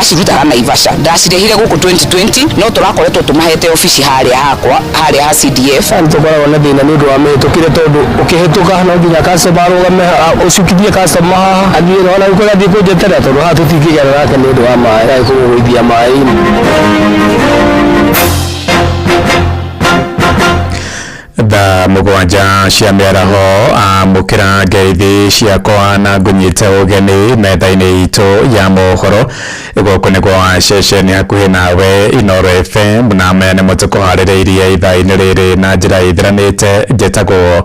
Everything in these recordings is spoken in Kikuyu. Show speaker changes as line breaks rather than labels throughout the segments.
Tũracirutaga Naivasha. Ndacirehire gũkũ 2020, no tũrakoretwo tũmahete obici harĩa hakwa, harĩa ha CDF.
Nĩ tũkoragwo na thĩna nĩ ũndũ wa mĩhĩtũkĩre, tondũ ũkĩhĩtũka no nginya customer arũgame, ũcukithie customer haha athiĩ ona gũkorwo athiĩ kũnjeterera, tondũ haha tũtingĩgera nake nĩ ũndũ wa maĩ kũmũgũithia maĩ-inĩ.
Thaa 7 cia mĩaraho, amũkĩra ngeithi ciakwa na ngũnyite ũgeni metha-inĩ itũ ya mohoro. Gũkũ nĩ kwa ceceni hakuhĩ nawe, Inooro FM, na maya nĩmo tũkũharĩrĩirie ithaa-inĩ rĩrĩ na njĩra ĩthiranĩte. Njĩtagwo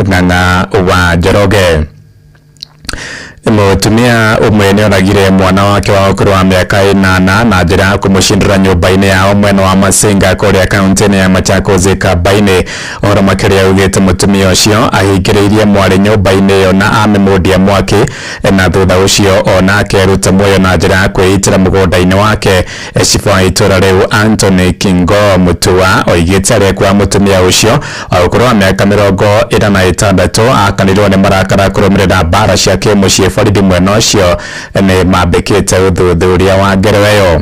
Ng'ang'a wa Njoroge. Mũtumia ũmwe nĩ oragire mwana wake wa ũkũrũ wa mĩaka 8 na njĩra ya kũmũcindĩra nyũmba-inĩ yao mwena wa Masinga kũrĩa kaunti-inĩ ya Machakos Kamba-inĩ. Ũhoro makĩria ugĩte mũtumia ũcio ahingĩrĩirie mwarĩ nyũmba-inĩ ĩyo na amĩmundia mwaki, na thutha ũcio onake eruta muoyo na njĩra ya kwĩitĩra mũgũnda-inĩ wake. Cibũ wa itũra rĩu Anthony Kingo Mutua oigĩte arekua mũtumia ũcio wa ũkũrũ wa mĩaka 46 akanirwo nĩ marakara kũrũmĩrĩra mbara cia kĩmũciĩ. Borithi mwena ũcio nĩ mambĩkĩte ũthuthuria wa ngero ĩyo.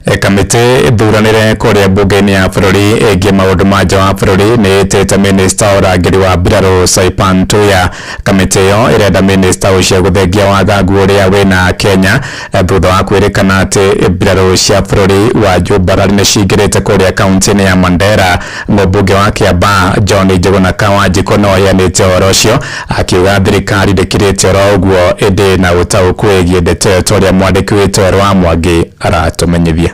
Kamĩtĩ thuranĩre kũrĩa mbunge-inĩ ya bũrũri ĩgiĩ maũndũ ma nja wa bũrũri nĩ ĩtĩte minista wa ũrangĩri wa mbirarũ Soipan Tuya. Kamĩtĩ ĩyo ĩrenda minista ũcio gũthengia wagagu ũrĩa wĩna Kenya thutha wa kwĩrĩkana atĩ mbirarũ cia bũrũri wa Jubaland nĩ cingĩrĩte kũrĩa kaunti-inĩ ya Mandera. Mũmbunge wa Kiambaa John Njuguna Kawanjikũ no aheanĩte ũhoro ũcio, akiuga thirikari ndĩkirĩte oro ũguo ĩndĩ na ũtaũku wĩgiĩ ndeto ĩyo, ta ũrĩa mwandĩki witũ Werũ wa Mwangi aratũmenyithia.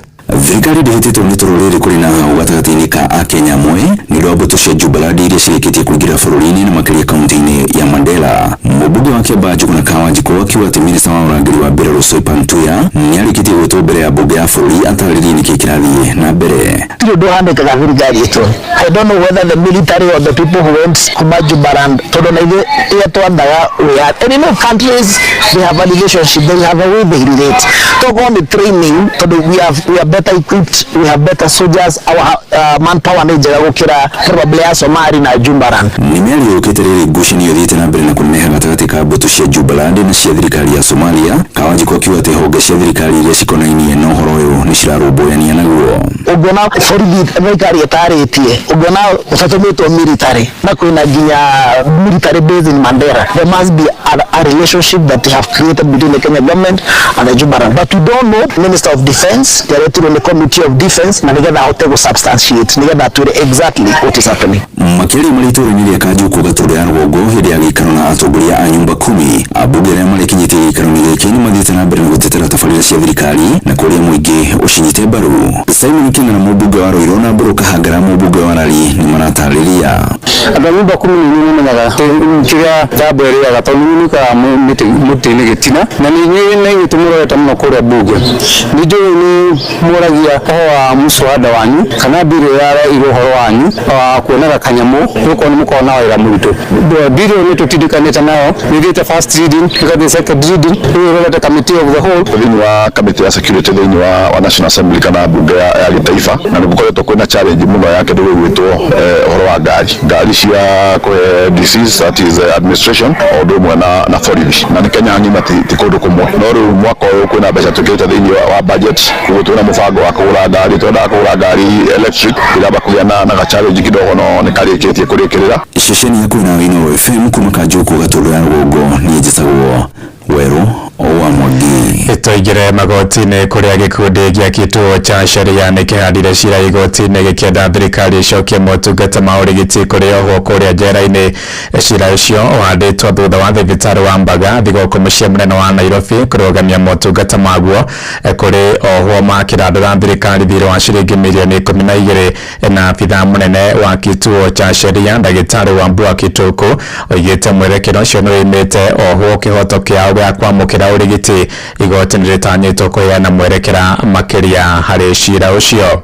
Thirikari ndĩhĩtĩtwo nĩ toro rĩrĩ kũrĩ na hau gatagatĩ-inĩ ka Akenya amwe nĩ ũndũ wa mbũtũ cia Jubaland iria cirĩkĩtie kũingĩra bũrũri-inĩ na makĩria kaunti-inĩ ya Mandera. Mũmbunge wa Kiambaa Njuguna Kawanjikũ akiuga atĩ minista wa ũrangĩri wa mbirarũ Soipan Tuya nĩ arĩkĩtie gwĩtwo mbere ya mbunge ya bũrũri atarĩrie nĩkĩ kĩrathiĩ na mbere.
Gũtirĩ ũndũ ũhanĩkaga thirikari ĩtũ. I don't know whether the military or the people who went kuma Jubaland, tondũ na ithuĩ rĩrĩa twathaga, we are, and you know countries, they have a relationship, they have a way they relate. Tokorwo nĩ training, tondũ we are better equipped, we have better soldiers, our manpower nĩ njega gũkĩra probably ya Somali na Jubaland.
Nĩ mĩario yũkĩte rĩrĩ ngucanio ĩthiĩte na mbere na kũneneha gatagatĩ ka mbũtũ cia Jubaland na cia thirikari ya Somalia. Kawanjikũ akiuga atĩ honge cia thirikari iria cikonainie na ũhoro ũyũ nĩ cirarũmbũyania naguo.
Ũngĩona borithi thirikari ĩtarĩtie, ũngĩona ũtatũmĩtwo military na kwĩna nginya military base in Mandera, there must be a relationship that they have created between the Kenya government and the Jubaland, but we don't know. Minister of Defense nĩaretirwo nĩ Committee of Defense na nĩgetha ahote gũ substantiate, nĩgetha atwĩre exactly what is happening.
Makĩaria marĩ itũũra-inĩ rĩa Kanjuku, Gatũndũ ya rũgongo, hĩndĩ ya gĩikaro na atongoria a nyumba kumi, ambunge arĩa marĩkinyĩtie gĩikaro-inĩ gĩkĩ nĩ mathiĩte na mbere na gũtetera tabarĩra cia thirikari na kũrĩa mũingĩ ũcinyite mbaru. Simon King'ara, mũmbunge wa Ruiru, na Mbũrũ Kahangara, mũmbunge wa Rari, nĩ maratarĩria.
Andũ a nyumba kumi nĩ inyuĩ mũmenyaga kĩrĩa thamba ĩrĩaga, tondũ nĩ inyuĩ mũtĩ-inĩ gĩtina na nĩ inyuĩ na inyuĩ tũmũrorete mũno kũrĩa mbunge. Nĩ njũĩ nĩ mũragia ũhoro wa mũswada wanyu kana bill ĩrĩa ũhoro wanyu wa kuonaga kanyamũ, nĩgũkorwo nĩ mũkoragwo na wĩra mũritũ. Bill ĩyo nĩ tũtindĩkanĩte nayo, nĩ ĩthiĩte first reading, ĩgathiĩ second reading, rĩu ĩrorete committee of the whole.
Thĩinĩ wa kamĩtĩ ya security thĩinĩ wa National Assembly kana mbunge ya gĩtaifa, na nĩ gũkoretwo kwĩna challenge mũno ya kĩndũ gĩgwĩtwo ũhoro wa ngari cia kũhe DCs, that is administration, o ũndũ ũmwe na borithi, na nĩ Kenya ng'ima, ti kũndũ kũmwe. No rĩu mwaka ũyũ kwĩna mbeca twĩkĩrĩte thĩinĩ wa budget, koguo twĩna mũbango wa kũgũra ngari. Twendaga kũgũra ngari electric, ĩramba kũgĩa na ga challenge kidogo, no nĩ karĩkĩtie kũrĩkĩrĩra.
Ceceni ya kwĩna Inooro FM kuma Kanjuku, Gatũndũ ya rũgongo, niĩ njĩtagwo Werũ wa Mwangi.
Tũingĩre magoti-inĩ, kũrĩa gĩkundi gĩa Kituo cha Sheria nĩ kĩhandire cira igoti-inĩ gĩkĩenda thirikari ĩcokie motungata ma ũrigiti kũrĩ ohwo kũrĩa njera-inĩ. Cira ũcio ũhandĩtwo thutha wa thibitarĩ wa Mbagathi gũkũ mũciĩ mũnene wa Nairobi kũrũgamia motungata maguo kũrĩ ohwo makĩrandũra thirikari thirĩ wa ciringi mirioni 12. Na abithaa mũnene wa Kituo cha Sheria, ndagĩtarĩ Wambua Kituku, oigĩte mwerekera ũcio nĩ wĩimĩte ohwo kĩhoto kĩao gĩa kwamũkĩra ũrigiti. Igoti nĩ rĩtanyĩtwo kũheana mwerekera makĩria harĩ cira ũcio.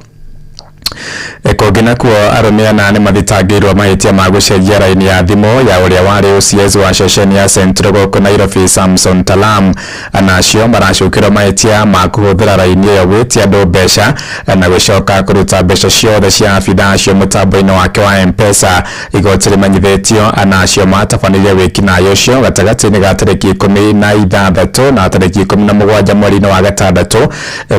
Kũngĩ nakuo, arũme ana nĩ mathitangĩirwo mahĩtia ma gũcenjia raini ya thimũ ya ũrĩa warĩ OCS wa ceceni ya Central gũkũ Nairobi, Samson Talam. Ana acio maracukĩrwo mahĩtia ma kũhũthĩra raini ĩyo gwĩtia andũ mbeca na gũcoka kũruta mbeca ciothe cia abithaa acio mũtambo-inĩ wake wa M-Pesa. Igoti rĩmenyithĩtio ana acio matabanirie wĩkinaĩ ũcio gatagatĩ-inĩ ga tarĩki 16 na tarĩki 17 mweri-inĩ wa gatandatũ,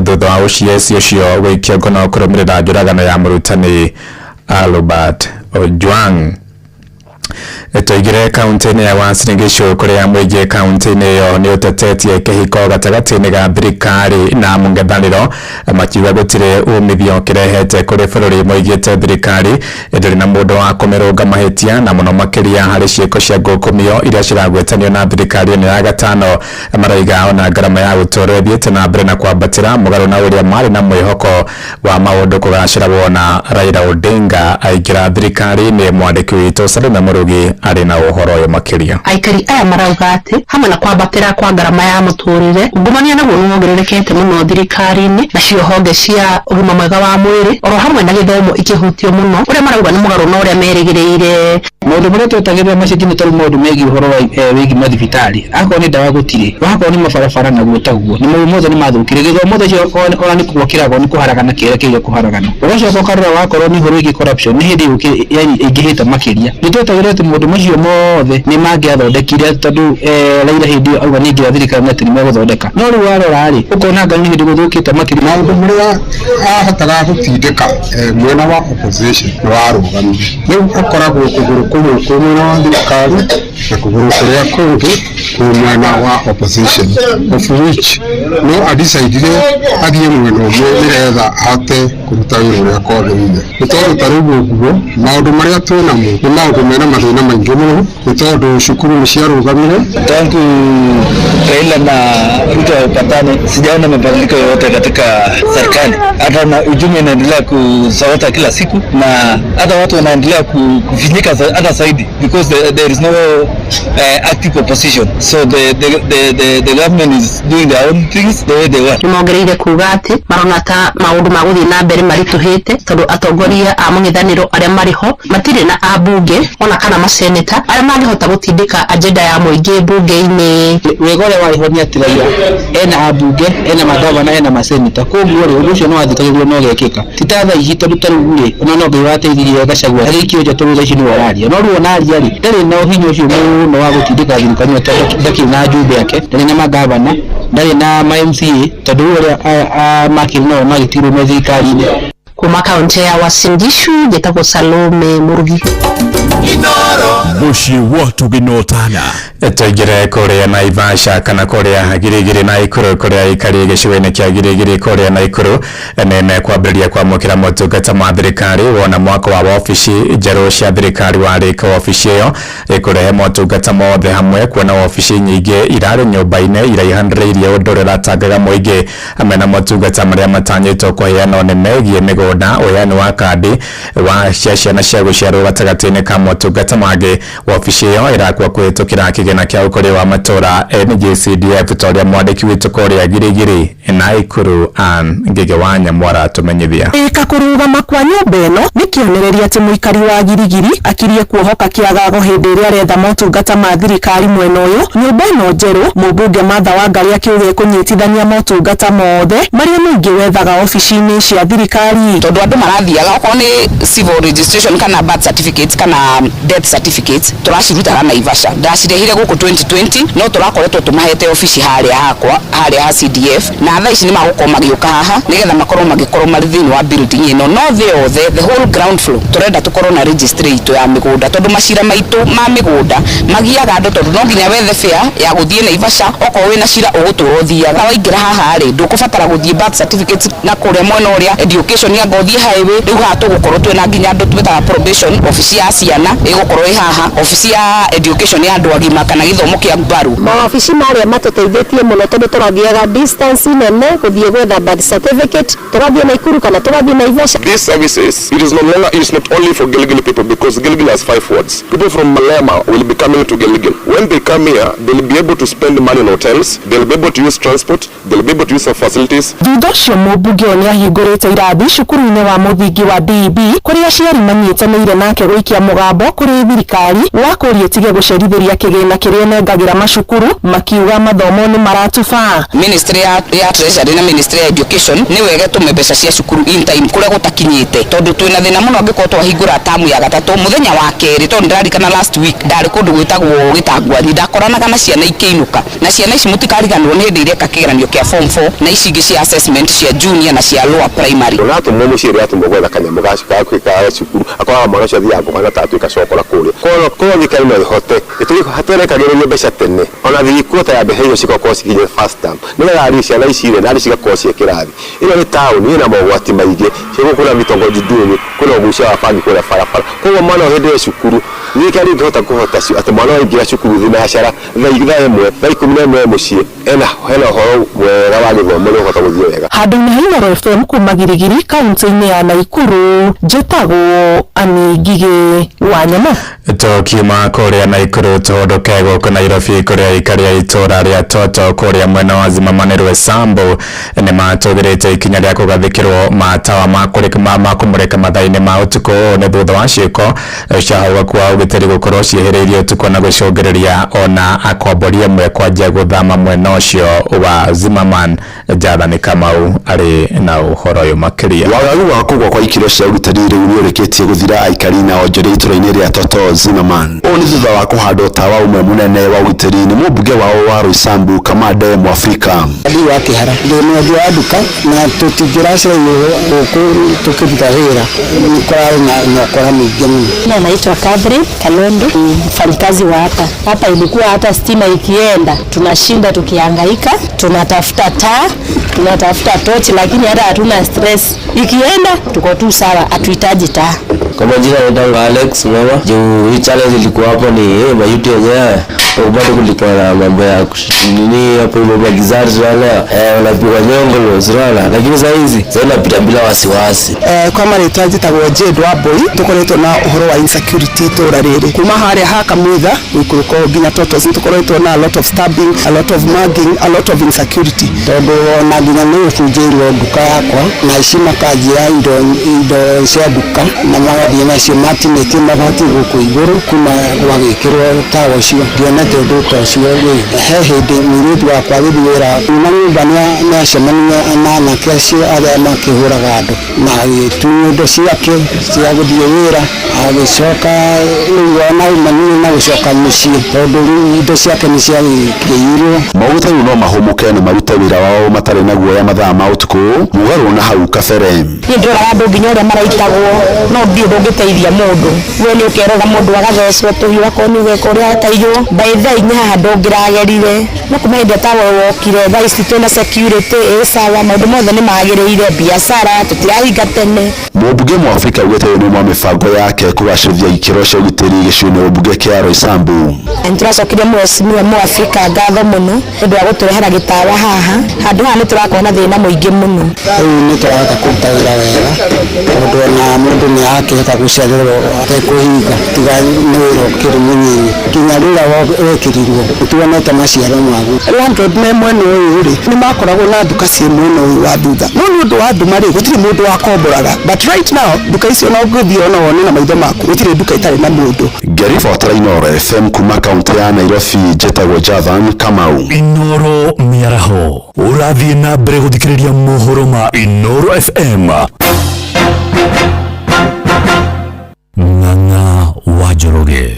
thutha wa OCS ũcio gũikio ngono kũrũmĩrĩra njũragano ya mũrutani Albert Ojwang. Tũingĩre kaunti-inĩ ya Uasin Gishu, kũrĩa mũingĩ kaunti-inĩ ĩyo nĩ ũtetetie kĩhiko gatagatĩ-inĩ ga thirikari na mũng'ethanĩro, makiuga gũtirĩ umithio kĩrehete kũrĩ bũrũri. Moigĩte thirikari ndĩrĩ na mũndũ wa kũmĩrũnga mahĩtia, na mũno makĩria harĩ ciĩko cia ngũkũmio iria ciragwetanio na thirikari ĩno ya gatano. Maraiga ona ngarama ya ũtũũro ĩthiĩte na mbere na kwambatĩra, mũgarũ na ũrĩa marĩ na mwĩhoko wa maũndũ kũgacĩra wona Raila Odinga aingĩra thirikari-inĩ. Mwandĩki witũ Salome Mũrugi arĩ na ũhoro ũyũ makĩria.
Aikari aya marauga atĩ hamwe na kwambatĩra kwa ngarama ya mũtũrĩre, ungumania naguo nĩ wongererekete mũno thirikari-inĩ, nacio honge cia ũgima mwega wa mwĩrĩ oro hamwe na gĩthomo ikĩhutio mũno, ũrĩa marauga nĩ mũgarũ na ũrĩa merĩgĩrĩire.
Maũndũ marĩa twetagĩrĩra macenjie nĩ tarĩu maũndũ megiĩ ũhoro wa wĩgiĩ mathibitarĩ, akorwo nĩ ndawa gũtirĩ, wakorwo nĩ mabarabara naguo taguo, nĩ maũndũ mothe nĩ mathũkire. Gĩthomo thaa icio ona nĩ kũgwa kĩragwa, nĩ kũharagana kĩrĩa kĩrĩa kũharagana. Ũgacoka ũkarora wakorwo nĩ ũhoro wĩgiĩ corruption, nĩ hĩndĩ yani ĩingĩhĩte makĩria. Nĩ twetagĩrĩra atĩ maũndũ macio mothe nĩ mangĩathondekire, tondũ Raila hĩndĩ ĩyo auga nĩ aingĩra thirikari na atĩ nĩ megũthondeka, no rĩu warora rĩ, ũkona ngari nĩ hĩndĩ gũthũkĩte makĩria.
Maũndũ marĩa ahotaga gũtindĩka mwena wa opposition nĩ warũgamire. Rĩu akoragwo kũgũrũ kũmwe kwĩ mwena wa thirikari na kũgũrũ kũrĩa kũngĩ kwĩ mwena wa opposition, of which no adicaidire athiĩ mwena ũmwe nĩgetha ahote kũruta wĩra ũrĩa kwagĩrĩire, nĩ tondũ ta rĩu ũguo maũndũ marĩa twĩ namo nĩ maũndũ mena mathĩna maingĩ mũno, nĩ tondũ cukuru nĩ ciarũgamire.
Tangu Raila na Ruto wapatane, sijaona mabadiliko yoyote katika serikali. Hata na uchumi inaendelea kuzorota kila siku, na hata watu wanaendelea kufinyika hata zaidi because there is no active opposition. So the government is doing their own things the way they want.
Nĩ mongereire kuga atĩ marona ta maũndũ ma gũthiĩ na mbere maritũhĩte, tondũ atongoria a mũng'ethanĩro arĩa marĩ ho matirĩ na ambunge ona kana maseneta arĩa mangĩhota gũtindĩka agenda ya mũingĩ mbunge-inĩ.
Wega ũrĩa warĩ ho nĩ atĩ Raila ena ambunge, ena magavana, ena maseneta, koguo rĩ, ũndũ ũcio no wathikagĩrĩrio no ũgekĩka, ti ta thaa ici, tondũ ta rĩu rĩ, ona no Ngai wateithirie Gachagua agĩikio nja, tondũ thaa ici nĩwe ũraria, no rĩu ona aria rĩ, ndarĩ na ũhinya ũcio mũno wa gũtindĩka thirikari ĩno, tondũ ndakĩrĩ na njumbe yake, ndarĩ na magavana, ndarĩ na ma MCA, tondũ rĩu arĩa makĩrĩ nao magĩtigirwo me thirikari-inĩ.
Kuma kaunti ya Uasin Gishu, njĩtagwo Salome Murugi.
Mũciĩ wa tũgĩnotana.
Tũingĩre kũrĩa Naivasha kana kũrĩa Girigiri Naikuru, kũrĩa aikari gĩcigo-inĩ kĩa Girigiri kũrĩa Naikuru nĩ mekwambĩrĩria kwamũkĩra motungata ma thirikari wona mwako wa wabici njerũ cia thirikari warĩka. Wabici ĩyo ĩkũrehe motungata mothe hamwe, kuona wabici nyingĩ irarĩ nyũmba-inĩ iraihanĩrĩirie, ũndũ ũrĩa ũratangaga mũingĩ. Hamwe na motungata marĩa matanyĩtwo kũheanwo nĩ megiĩ mĩgũnda, ũheani wa kandi wa cia ciana cia gũciarwo gatagatĩ-inĩ ka motungata mangĩ. Wabici ĩyo ĩrakwo kũhĩtũkĩra kĩgĩna kĩa ũkũria wa matũũra NGCDF, ta ũrĩa mwandĩki witũ kũrĩa Girigiri Naikuru Ann Ngĩgĩ wa Nyamwara tũmenyithia.
Ĩka kũrũgama kwa nyũmba ĩno nĩ kĩonereria atĩ mũikari wa Girigiri akirie kuohoka kĩagago hĩndĩ ĩrĩa aretha motungata ma thirikari mwena ũyũ. Nyũmba ĩno njerũ, mũmbunge Martha Wangari akiuga ĩkũnyitithania motungata mothe marĩa mũingĩ wethaga obici-inĩ cia thirikari.
Tondũ andũ marathiaga, okorwo nĩ civil registration kana birth certificate kana death certificate, tũracirutaga Naivasha. Ndacirehire gũkũ 2020, no tũrakoretwo tũmahete obici harĩa hakwa, harĩa ha CDF, na thaa ici nĩ magũkorwo magĩũka haha nĩgetha makorwo magĩkorwo marĩ thĩinĩ wa building ĩno. No thĩ yothe, the whole ground floor, tũrenda tũkorwo na registry itũ ya mĩgũnda, tondũ macira maitũ ma mĩgũnda magiaga andũ, tondũ no nginya wethe fare ya gũthiĩ Naivasha. Okorwo wĩna cira ũgũtũra ũthiaga, waingĩra haha rĩ, ndũkũbatara gũthiĩ birth certificate na kũrĩa mwena ũrĩa, education anga ũthiĩ highway. Rĩu haha tũgũkorwo twĩna nginya andũ twĩtaga probation, obici ya ciana ĩgũkorwo ĩ haha, obici ya education ya andũ agima kana gĩthomo kĩa mbaru.
Mawabici marĩa matũteithĩtie mũno, tondũ tũrathiaga distance nene gũthiĩ gwetha birth certificate, tũgathiĩ Naikuru kana tũgathiĩ Naivasha.
These services, it is no longer, it is not only for Gilgil people, because Gilgil has five wards. People from Malema will be coming to Gilgil. When they come here, they'll be able to spend money on hotels, they'll be able to use transport, they'll be able to use our facilities.
Thutha ũcio mũmbunge ũyũ nĩ ahingũrĩte irathi cukuru. cukuru-inĩ wa mũthingi wa DEB kũrĩa aciari manyitanĩire nake gũikia mũgambo kũrĩ thirikari wa kũria ĩtige gũcerithĩria kĩgĩna kĩrĩa ĩnengagĩra macukuru makiuga mathomo nĩ maratubaa.
Ministry ya Treasury na Ministry ya Education nĩ wega tũme mbeca cia cukuru in time kũrĩa gũtakinyĩte, tondũ twĩna thĩna mũno angĩkorwo twahingũra tamu ya gatatũ mũthenya wa kerĩ, tondũ ndĩrarikana last week ndarĩ kũndũ gwĩtagwo Gĩtangwani, ndakoranaga na ciana ikĩinũka, na ciana ici mũtikariganĩrwo nĩ hĩndĩ ireka kĩgeranio kĩa form 4 na ici ingĩ cia assessment cia junior na cia lower primary.
Ũratũmwo mũciĩ ũratũmwo gwetha kanyamũ ga cukuru, akoraga mwana ũcio athiaga kũhana ta atuĩka cokora kũrĩa. Korwo thirikari no ĩhote ĩtũrekagĩrĩrie mbeca tene, ona thirikota ya mbeca icio cigakorwo cikinyĩte first term, nĩgetha arĩ ciana ici rĩ narĩ cigakorwo ciĩ kĩrathi. Ĩno nĩ taũni ĩna mogwati maingĩ, kwĩna vitongoji duni, kwĩna ũgucia wa bangi kũrĩa barabara, koguo mwana hĩndĩ ĩyo cukuru thirikari ĩngĩhota kũhota atĩ mwana aingĩra cukuru thinacara thaa 1 thaa 11 mũciĩ ena ũhoro mwega wa gĩthomo nĩ ũhota gũthiĩ wega.
Handũ-inĩ ha Inooro FM kuma Girigiri kaunti-inĩ ya Naikuru, njĩtagwo Annie Ngigĩ wa Nyama.
Tukiuma kũrĩa Naikuru tũhũndũke gũkũ Nairobi kũrĩa aikari a itũũra rĩa Toto kũrĩa mwena wa Zimmerman Roysambu nĩ matũgĩrĩte ikinya rĩa kũgathĩkĩrwo matawa ma kũmũrĩka mathaa-inĩ ma ũtukũ. Ũũ nĩ thutha wa ciĩko cia ũgaku wa ũgitĩri gũkorwo ciĩhĩrĩirie ũtukũ na gũcũngĩrĩria ona akombori amwe kwanjia gũthama mwena ũcio wa Zimmerman. Jathani Kamau arĩ na ũhoro ũyũ makĩria.
Wagagu wa kũgwa kwa ikĩro cia ũgitĩri rĩu nĩũrĩkĩtie gũthira aikari na onjoria itũũra-inĩ rĩa Toto Zimmerman. Ũũ nĩ thutha wa kũhandwo tawa ũmwe mũnene wa ũgitĩri nĩ mũmbunge wao wa Roysambu Kamande Mwafrika.
Thiĩ wa kĩhara ndĩ mwendia wa nduka na tũtingĩracereirwo gũkũ tũkĩruta wĩra, kũrarĩ na ũkora mũingĩ mũno.
Mimi naitwa Catherine Kalondu, mfanyikazi wa hapa. Hapa ilikuwa hata stima ikienda tunashinda tukihangaika, tunatafuta taa, tunatafuta tochi, lakini hata hatuna stress. Ikienda tuko tu sawa, hatuhitaji taa.
Kwa majina naitwa Alex Mama. Juu hii challenge ilikuwa hapo ni mayuti yenyewe. Bado kulikuwa na mambo ya nini hapo mambo ya gizazi wale wanapigwa nyongo zirala, lakini saa hizi sasa napita bila wasiwasi.
Kwa marĩtwa njĩtagwo Jane Wambui, tũkoretwo na ũhoro wa insecurity itũũra rĩrĩ kuma harĩa ha Kamũitha gũikũrũka nginya Totos, tũkoretwo na a lot of stabbing, a lot of mugging, a lot of insecurity, tondũ ona nginya nĩ ũbunjĩirwo nduka yakwa na ici makanjia indo cia nduka na magathiĩ nacio matinĩtie mabati gũkũ igũrũ kuma gwagĩkĩrwo tawa ũcio, ndionete ũndũ ta ũcio rĩ. He hĩndĩ mũirĩtu wakwa agĩthiĩ wĩra kuma nyũmba nĩacemania na anake acio arĩa makĩhũraga andũ na agĩtunywo indo ciake cia gũthiĩ wĩra, agĩcoka rĩu ona aumanire na gũcoka mũciĩ tondũ rĩu indo ciake nĩciakĩiyirwo.
Maũgĩte rĩu no mahũmũke na marute wĩra wao matarĩ na guoya mathaa ma ũtukũ mũgarũ na hau kabere.
Niĩ ndĩroraga andũ nginya ũrĩa maraitagwo, no ndiũ ndũngĩteithia mũndũ, we nĩ ũkerora mũndũ agathecwo tũhiũ akorwo nĩ ũgeka ũrĩa akaiywo. By thaa inya haha ndũngĩragerire, no kuma hĩndĩ ĩrĩa tawa wokire thaa ici twĩna security ĩ sawa, maũndũ mothe nĩ magĩrĩire, biacara tũtirahinga tene.
Mũmbunge Mwafrika augĩte ũyũ nĩ ũmwe wa mĩbango yake kũgacĩrithia ikĩro cia ũgitĩri gĩcigo-inĩ ũmbunge kĩa Roysambu.
Nĩtũracokeria Mheshimiwa Mwafrika ngatho mũno nĩ ũndũ wa gũtũrehera gĩtawa haha, handũ haha nĩtũrakorwo na thĩna mũingĩ mũno.
Rĩu nĩtũrahota kũruta wĩra wega tondũ ona mũndũ nĩarakĩhota gũcererwo atekũhinga, tiga nĩ wĩra ũkĩrĩ mũnini, nginya rĩrĩa wekĩrirwo nĩtuonete maciaro maguo.
Landlord me mwena ũyũ rĩ nĩ makoragwo na nduka ciĩ mwena ũyũ wa thutha, no nĩ ũndũ wa nduma rĩ gũtirĩ mũndũ wakomboraga, but right now nduka icio no ũngĩthiĩ ona wone na maitho maku gũtirĩ nduka ĩtarĩ na mũndũ.
Ngĩribotera Inooro FM kuma kaunti ya Nairobi, njĩtagwo Jathan Kamau.
Inooro mĩaraho ũrathiĩ na mbere gũthikĩrĩria mohoro ma Inooro FM. Ng'ang'a wa Njoroge.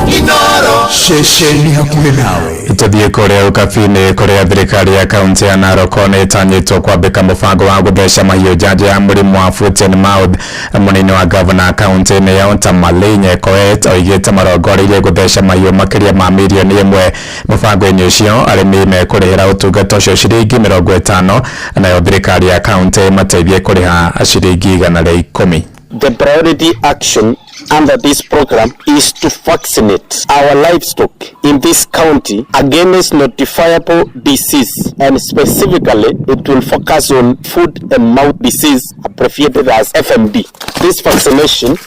Inooro
ceceni hakuhĩ nawe.
Tũthiĩ kũrĩa ũkabi-inĩ kũrĩa thirikari ya kaunti ya Narok nĩ ĩtanyĩtwo kwambĩka mũbango wa gũtheca mahiũ njanjo ya mũrimũ wa foot and mouth. Mũnini wa gavana kaunti-inĩ ya Tamale Nyekoet oigĩte marongoreirie gũtheca mahiũ makĩria ma mirioni 1. Mũbango-inĩ ũcio arĩmi mekũrĩhĩra ũtungata ũcio ciringi 50 nayo thirikari ya kaunti ĩmateithie kũrĩha ciringi 110.
The priority action under this program is to vaccinate our livestock in this county against notifiable disease, and specifically it will focus on foot and mouth disease, abbreviated as FMD. This vaccination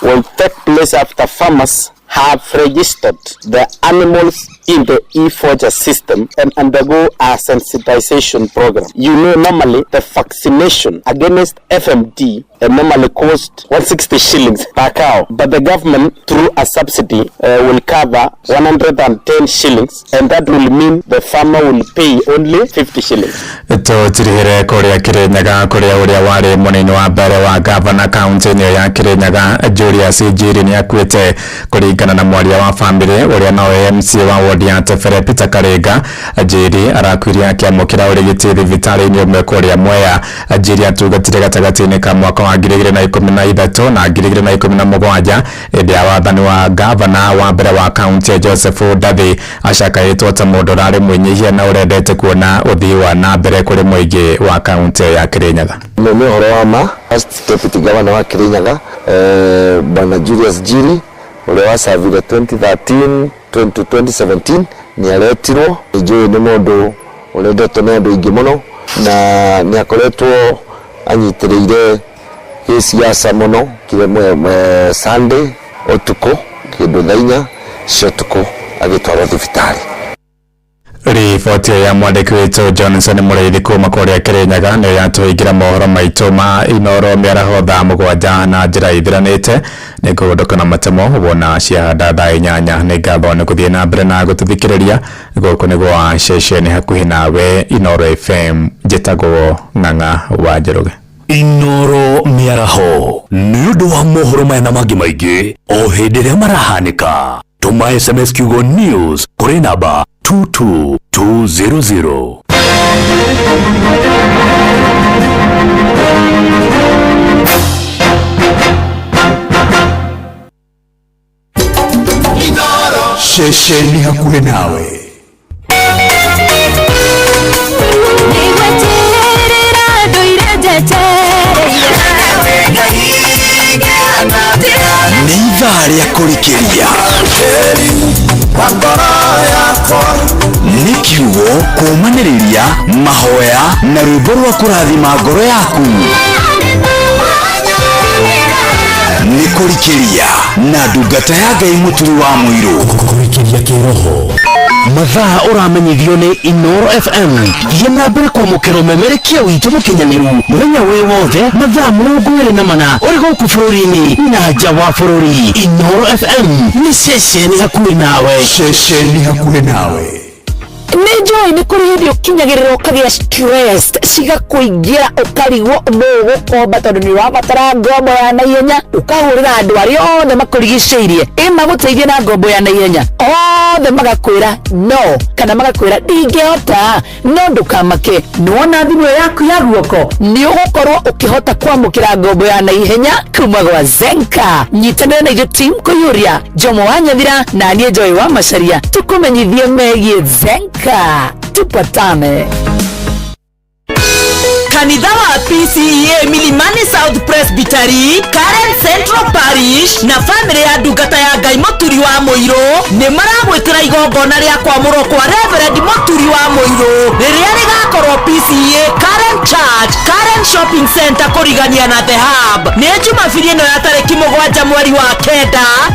will take place after farmers have registered their animals in the e-Forger system and undergo a sensitization program. You know, normally the vaccination against FMD normally cost 160 shillings per cow, but the government through a subsidy will cover 110 shillings, and that will mean the farmer will pay only 50 shillings.
Tũtirihĩre kũrĩa Kĩrĩnyaga kũrĩa ũrĩa warĩ mũnini wa mbere wa gavana kaunti-inĩ ya Kĩrĩnyaga Julius Njiri nĩ akuĩte kũringana na mwaria wa bamĩrĩ ũrĩa nowe MCA wa wodi ya Tebere Peter Karinga. Njiri arakuire akĩamũkĩra ũrigiti thibitarĩ-inĩ ũmwe kũrĩa Mwea. Njiri atungatire gatagatĩ-inĩ ka mwaka wa 2013 na 2017 hĩndĩ ya wathani wa gavana wa mbere wa kaunti ya Joseph Ndathi. Acakaĩtwo ta mũndũ ũrarĩ mwĩnyihia na ũrendete kuona ũthii wa na mbere kũrĩ mũingĩ wa kaunti ya Kĩrĩnyaga.
Nĩ ũhoro wa ma first deputy governor wa Kirinyaga bwana Julius Njiri ũrĩa wacavire 2013 to 2017 nĩ aretirwo. Njũĩ nĩ mũndũ ũrendetwo nĩ andũ aingĩ mũno na nĩ akoretwo anyitĩrĩire gĩsiasa mũno kire Sunday ũtukũ kĩndũ thaa inya cia ũtukũ agĩtwarwo thibitarĩ.
Riboti ya mwandĩki witũ Johnson Mũrĩithi kuma kũrĩa Kĩrĩnyaga nĩyo yatũhingĩra mohoro maitũ ma Inooro mĩaraho thaa 7 na njĩra ithiranĩte. Nĩ ngũgũndũka na matemo wona ciahanda thaa 8. Nĩ ngatho nĩ gũthiĩ na mbere na gũtũthikĩrĩria. Gũkũ nĩ gwa ceceni hakuhĩ nawe Inooro FM. Njĩtagwo Ng'ang'a wa Njoroge.
Inooro mĩaraho nĩ ũndũ wa mohoro maya na mangĩ maingĩ o hĩndĩ ĩrĩa marahanĩka. Tũma SMS kiugo news kũrĩ namba 22200.
Ceceni hakuhĩ nawe.
Nĩ ithaa rĩa kũrikĩria nĩ kiugo kũũmanĩrĩria mahoya na rwĩmbo rwa kũrathima ngoro yaku. Nĩ kũrikĩria na ndungata ya Ngai Mũturi wa Mũirũ.
Kũrikĩria kĩroho mathaa ũramenyithio nĩ Inooro FM. Thiĩ na mbere kwamũkĩra ũmemerekia witũ mũkinyanĩru mũthenya wĩ wothe mathaa 24 ũrĩ gũkũ bũrũri-inĩ na nja wa bũrũri. Inooro FM nĩ ceceni hakuhĩ nawe.
Ceceni hakuhĩ nawe.
Nĩ njũĩ nĩ kũrĩ hĩndĩ ũkinyagĩrĩra ũkagĩa stress cigakũingĩra ũkarigwo nũ ũgũkomba tondũ nĩ ũrabatara ngombo ya naihenya ũkahũrĩra andũ arĩa othe makũrigicĩirie ĩ magũteithie na ngombo ya naihenya othe magakwĩra no kana magakwĩra ndingĩhota. No ndũkamake, nĩwona thimũ ĩyo yaku ya guoko nĩ ũgũkorwo ũkĩhota kwamũkĩra ngombo ya naihenya kuma gwa Zenka. Nyitanĩra na ithuĩ team kũiyũria Jomo wa Nyathira na niĩ Joy wa Macharia tũkũmenyithie megiĩ Zenka. Tupatane.
Kanitha wa PCEA Milimani South Presbytery, Karen Central Parish na famĩlĩ ya ndungata ya Ngai Mũturi wa Mũirũ nĩ maragwĩtĩra igongona rĩa kwamũrwo kwa Reverend Mũturi wa Mũirũ rĩrĩa rĩgakorwo PCEA Karen Church, Karen Shopping Center kũrigania na The Hub. Nĩ Jumabiri ĩno ya tarĩki 7 mweri wa 9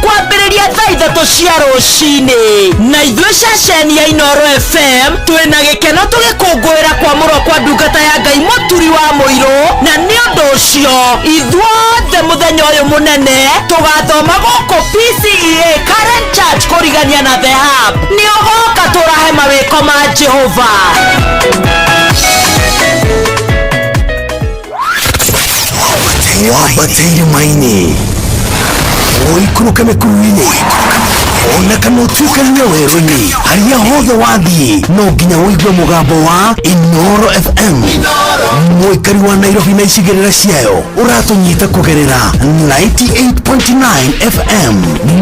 kwambĩrĩria thaa 3 cia rũcinĩ. Na ithuĩ ceceni ya Inooro FM twĩna gĩkeno tũgĩkũngũĩra kwamũrwo kwa ndungata ya Ngai Mũturi wa Mũirũ, na nĩ ũndũ ũcio ithuothe mũthenya ũyũ mũnene tũgathoma gũkũ PCEA Karen Church kũrigania na The Hub. Nĩ ũgoka tũrahe mawĩko ma Jehova.
Wambate irĩma-inĩ ũikũrũke mĩkuru-inĩ ona kana ũtuĩkanĩre werũ-inĩ harĩa hothe wathiĩ no nginya ũigue mũgambo wa Inooro FM. Mũikari wa Nairobi na icigĩrĩra ciayo ũratũnyita kũgerera 98.9 FM.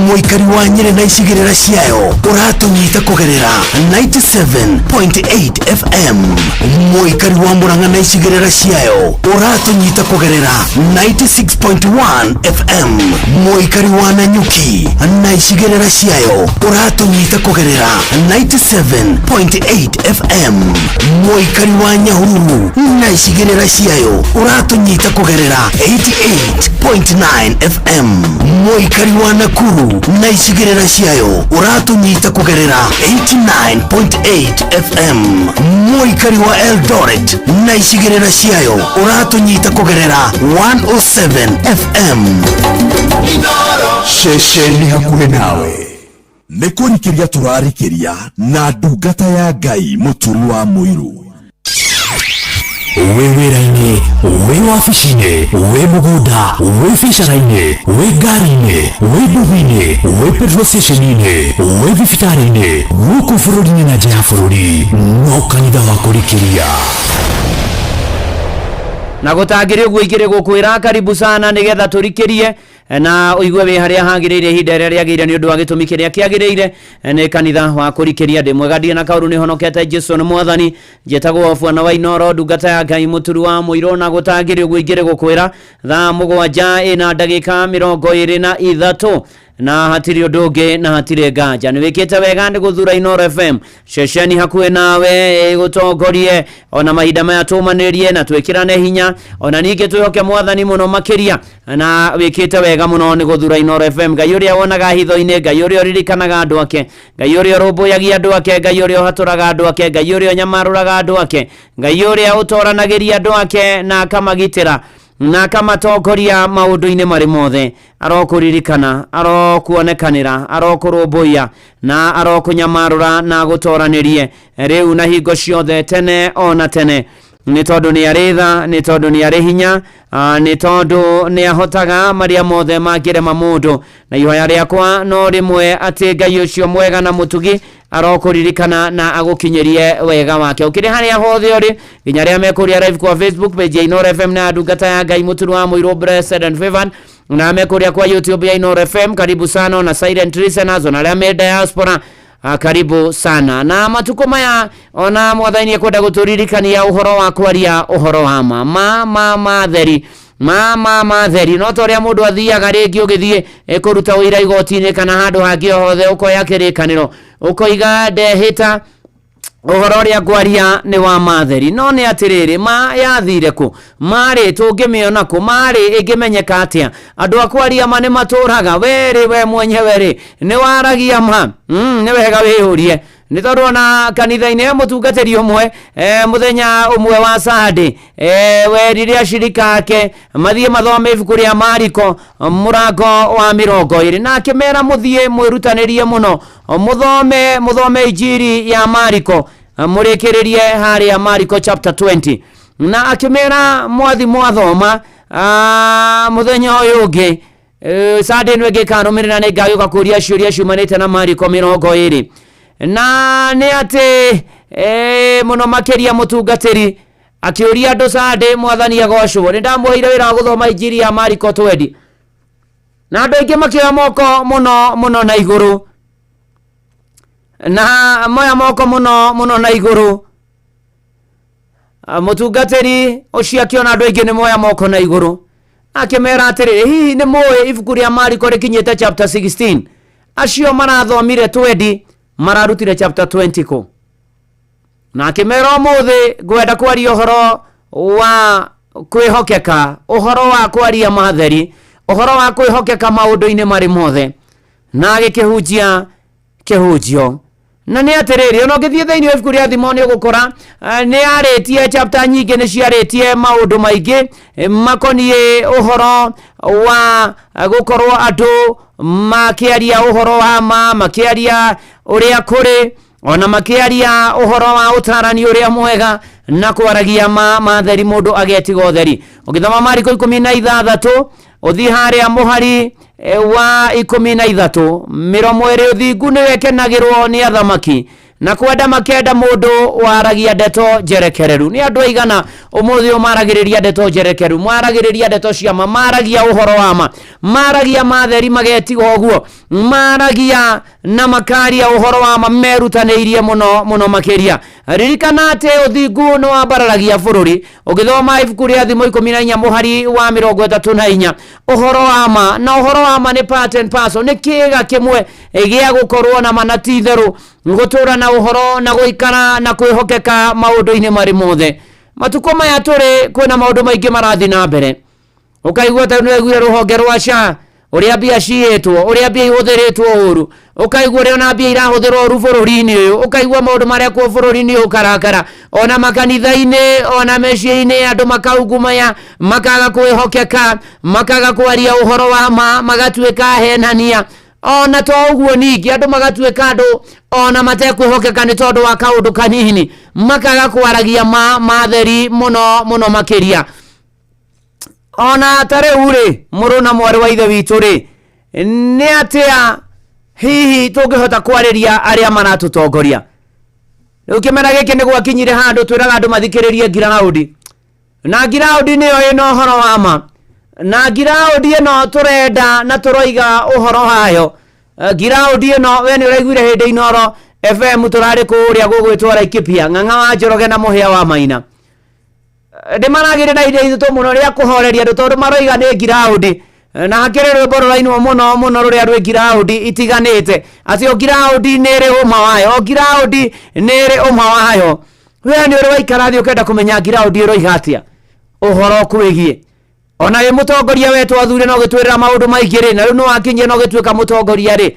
Mũikari wa Nyĩrĩ na icigĩrĩra ciayo ũratũnyita kũgerera 97.8 FM. Mũikari wa Murang'a na icigĩrĩra ciayo ũratũnyita kũgerera 96.1 FM. Mũikari wa Nanyuki na icigĩrĩra ciayo ũratũnyita kũgerera 97.8 FM. Mũikari wa Nyahururu na icigĩrĩra icigĩrĩra ciayo ũratũnyita kũgerera 88.9 FM mũikari wa Nakuru na icigĩrĩra ciayo ũratũnyita kũgerera 89.8 FM mũikari wa Eldoret na icigĩrĩra ciayo ũratũnyita kũgerera 107 FM.
Ceceni hakuhĩ nawe. Nĩ kũrikĩria tũrarikĩria na ndungata ya Ngai mũturi wa mũiru.
Wĩ wĩra-inĩ, wĩ wabici-inĩ, wĩ mũgũnda, wĩ biacara-inĩ, wĩ ngari-inĩ, wĩ nduthi-inĩ, wĩ petrol station-inĩ, wĩ thibitarĩ-inĩ, gũkũ bũrũri-inĩ na nja ya bũrũri, no kanitha wa kũrikĩria.
Na gũtangĩrĩ ũguo ingĩrĩ gũkwĩra karibu sana nĩgetha tũrikĩrie na ũigue wĩ harĩa hagĩrĩire ihinda rĩrĩa rĩagĩrĩire nĩ ũndũ wa gĩtũmi kĩrĩa kĩagĩrĩire. Nĩ kanitha wa kũrikĩria. Ndĩ mwega, ndirĩ na kaũru, nĩ honokete, Jesu nĩ mwathani. Njĩtagwo bwana wa Inoro, ndungata ya Ngai mũturu wa mũirũ. Na gũtangĩrĩ ũguo ingĩrĩ gũkwĩra thaa 7 ĩna ndagĩka 23 na hatirĩ ũndũ ũngĩ na hatirĩ nganja. Nĩ wĩkĩte wega nĩ gũthura Inoro FM, ceceni hakuhĩ nawe ĩgũtongorie ona mahinda maya, tũmanĩrie na twĩkĩrane hinya, ona ningĩ twĩhoke mwathani mũno makĩria. Na wĩkĩte wega mũno nĩ gũthura Inoro FM. Ngai ũrĩa wonaga hitho-inĩ, Ngai ũrĩa ũririkanaga andũ ake, Ngai ũrĩa ũrũmbũyagia andũ ake, Ngai ũrĩa ũhatũraga andũ ake, Ngai ũrĩa ũnyamarũraga andũ ake, Ngai ũrĩa ũtoranagĩria andũ ake na akamagitĩra na akamatongoria maũndũ-inĩ marĩ mothe, arokũririkana, arokuonekanĩra, arokũrũmbũiya na arokũnyamarũra na agũtoranĩrie rĩu na hingo ciothe, tene ona tene, nĩ tondũ nĩ arĩ tha, nĩ tondũ nĩ arĩ hinya, nĩ tondũ nĩ ahotaga marĩa mothe mangĩrema mũndũ. Na ihoya rĩakwa no rĩmwe, atĩ Ngai ũcio mwega na mũtugi arokũririkana na agũkinyĩrie wega wake ũkĩrĩ harĩa hothe ũrĩ, nginya arĩa mekũrĩa live kwa Facebook page ya Inoro FM na ndungata ya Ngai mũturu wa mũirũ, blessed and favored, na mekũrĩa kwa YouTube ya Inoro FM, karibu sana, na silent listeners, na arĩa me diaspora, karibu sana. Na matukũ maya ona mwathani ekwenda gũtũririkania ũhoro wa kwaria ũhoro wa ma ma ma ma theri, ma ma ma theri. No ta ũrĩa mũndũ athiaga rĩngĩ ũgĩthiĩ kũruta ũira igoti-inĩ kana handũ hangĩ o hothe, ũkoya kĩrĩkanĩro ũkoiga, "Ndehĩta ũhoro ũrĩa ngwaria nĩ wa matheri." No nĩ atĩrĩrĩ, ma yathire kũ? Marĩ tũngĩmĩona kũ? Marĩ ĩngĩmenyeka atĩa? Andũ a kwaria ma nĩ matũraga. Werĩ we mwenyewe rĩ, nĩ waragia ma? Nĩ wega wĩyũrie, nĩ tondũ ona kanitha-inĩ he mũtungatĩri ũmwe, mũthenya ũmwe wa Sunday, werire acirika ake mathiĩ mathome ibuku rĩa Mariko mũrango wa 20, na akĩmera, "Mũthiĩ mwĩrutanĩrie mũno, mũthome, mũthome injiri ya Mariko, mũrĩkĩrĩrie harĩa Mariko chapter 20." Na akĩmera, "Mwathi mwathoma, mũthenya ũyũ ũngĩ, Sunday ĩno ĩngĩ ĩkarũmĩrĩra, nĩ ngagĩũka kũria ciũria ciumanĩte na Mariko 20." Na nĩ atĩ mũno makĩria mũtungatĩri akĩũria andũ Sunday, mwathani agocwo, nĩ ndamũheire wĩra wa gũthoma injiri ya Mariko 20, na andũ aingĩ makĩoya moko mũno mũno na igũrũ, na moya moko mũno mũno na igũrũ. Mũtungatĩri ũcio akĩona andũ aingĩ nĩ moya moko na igũrũ, akĩmera atĩrĩrĩ, "Hihi nĩ mũĩ ibuku rĩa Mariko rĩkinyĩte chapter 16? Acio marathomire 20 mararutire chapter 20 kũ?" Na akĩmera, "Ũmũthĩ ngwenda kwaria ũhoro wa kwĩhokeka, ũhoro wa kwaria matheri, ũhoro wa kwĩhokeka maũndũ-inĩ marĩ mothe." Na agĩkĩhunjia kĩhunjio. Na nĩ atĩrĩrĩ, ona ũngĩthiĩ thĩinĩ wa ibuku rĩa Thimo nĩ ũgũkora nĩ arĩtie chapter nyingĩ, nĩ ciarĩtie maũndũ maingĩ makoniĩ ũhoro wa gũkorwo andũ makĩaria ũhoro wa ma, makĩaria ũrĩa kũrĩ, ona makĩaria ũhoro wa ũtarani ũrĩa mwega na kwaragia ma matheri, mũndũ agetiga ũtheri. Ũgĩthoma Mariko 16, ũthiĩ harĩa mũhari wa 13, "Mĩromo ĩrĩ ũthingu nĩyo ĩkenagĩrwo nĩ athamaki, na kwenda makenda mũndũ waragia ndeto njerekereru." Nĩ andũ aigana ũmũthĩ ũyũ maragĩrĩria ndeto njerekereru, maragĩrĩria ndeto cia ma, maragia ũhoro wa ma, maragia matheri magetiga ũguo, maragia na makaria ũhoro wa ma merutanĩirie mũno mũno makĩria? Ririkana atĩ ũthingu nĩ wambararagia bũrũri. Ũgĩthoma ibuku rĩa Thimo 14 mũhari wa 34, ũhoro wa ma na ũhoro wa ma nĩ part and parcel, nĩ kĩĩga kĩmwe gĩa gũkorwo na ma na ti itherũ gũtũra na ũhoro na gũikara na kwĩhokeka maũndũ-inĩ marĩ mothe. Matukũ maya tũrĩ kwĩna maũndũ maingĩ marathiĩ na mbere. Ũkaigua ta nĩwaiguire rũhonge rwa SHA ũrĩa mbia ciĩtwo, ũrĩa mbia ihũthĩrĩtwo ũru, ũkaigua ũrĩa ona mbia irahũthĩrwo ũru bũrũri-inĩ ũyũ, ũkaigua maũndũ marĩa kuo bũrũri-inĩ ũyũ ũkarakara, ona makanitha-inĩ, ona mĩciĩ-inĩ andũ makaungumaya, makaga kwĩhokeka, makaga kwaria ũhoro wa ma, magatuĩka ahenania. Ona to ũguo ningĩ andũ magatuĩka andũ ona matekwĩhokeka nĩ tondũ wa kaũndũ kanini, makaga kwaragia ma matheri mũno mũno makĩria. Ona ta rĩu rĩ, mũrũ na mwarĩ wa ithe witũ rĩ, nĩ atĩa hihi tũngĩhota kwarĩria arĩa maratũtongoria? Rĩu kĩmera gĩkĩ nĩ gwakinyire handũ twĩraga andũ mathikĩrĩrie ngiraũndi, na ngiraũndi nĩyo ĩna ũhoro wa ma, na ngiraũndi ĩno tũrenda na tũroiga ũhoro wayo. Ngiraũndi ĩno we nĩ ũraiguire hĩndĩ Inooro FM tũrarĩ kũrĩa gũgwĩtwo Laikipia, Ng'ang'a wa Njoroge na Mũhĩa wa Maina. Ndĩmaragĩrĩ na indo itũ mũno rĩa kũhoreria andũ tondũ maroiga nĩ ngiraũndi, na hakĩrĩ rwĩmbo rũrainwo mũno mũno rũrĩa rwĩ ngiraũndi itiganĩte, atĩ o ngiraũndi nĩ ĩrĩ ũma wayo, o ngiraũndi nĩ ĩrĩ ũma wayo. We nĩ ũrĩ waikara thĩ ũkenda kũmenya ngiraũndi ĩroiga atĩa ũhoro ũkwĩgiĩ. Ona wĩ mũtongoria we twathure na ũgĩtwĩrĩra maũndũ maingĩ rĩ, na rĩu nĩ wakinyia na ũgĩtuĩka mũtongoria rĩ,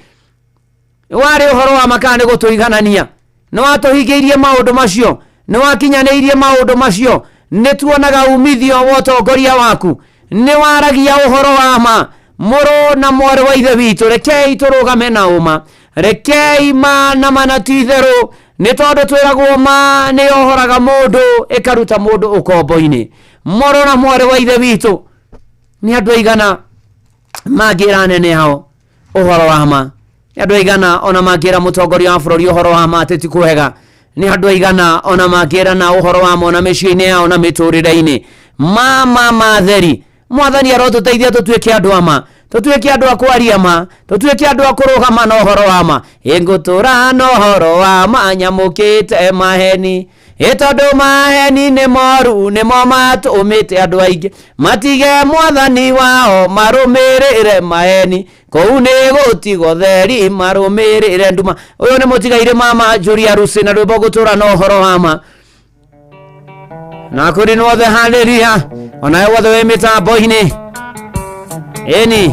warĩ ũhoro wa ma kana nĩ gũtũiganania? Nĩ watũhingĩirie maũndũ macio? Nĩ wakinyanĩirie maũndũ macio? Nĩ tuonaga umithio wa ũtongoria waku? Nĩ waragia ũhoro wa ma? Mũrũ na mwarĩ wa ithe witũ, rekei tũrũgame na ũma, rekei ma na ma na ti itherũ, nĩ tondũ twĩragwo ma nĩ yohoraga mũndũ ĩkaruta mũndũ ũkombo-inĩ. Mũrũ na mwarĩ wa ithe witũ, nĩ andũ aigana mangĩra anene ao ũhoro wa ma? Nĩ andũ aigana ona mangĩra mũtongoria wa bũrũri ũhoro wa ma atĩ ti kwega? Nĩ andũ aigana ona mangĩrana ũhoro wa ma ona mĩciĩ-inĩ yao na mĩtũrĩre-inĩ? Ma ma matheri, mwathani arotũteithia tũtuĩke andũ a ma, tũtuĩke andũ a kwaria ma, tũtuĩke andũ a kũrũgama na ũhoro wa ma. Ĩngũtũra na ũhoro wa ma nyamũkĩte maheni, ĩ tondũ maheni nĩ moru, nĩmo matũmĩte andũ aingĩ matige mwathani wao marũmĩrĩre maheni, kũu nĩ gũtigwo theri marũmĩrĩre nduma. Ũyũ nĩ mũtigairĩ mama Julia Rusi na rwĩmbo gũtũra na ũhoro wa ma. Na kũrĩ nĩwothe harĩria onawe wothe wĩ mĩtambo-inĩ ĩni.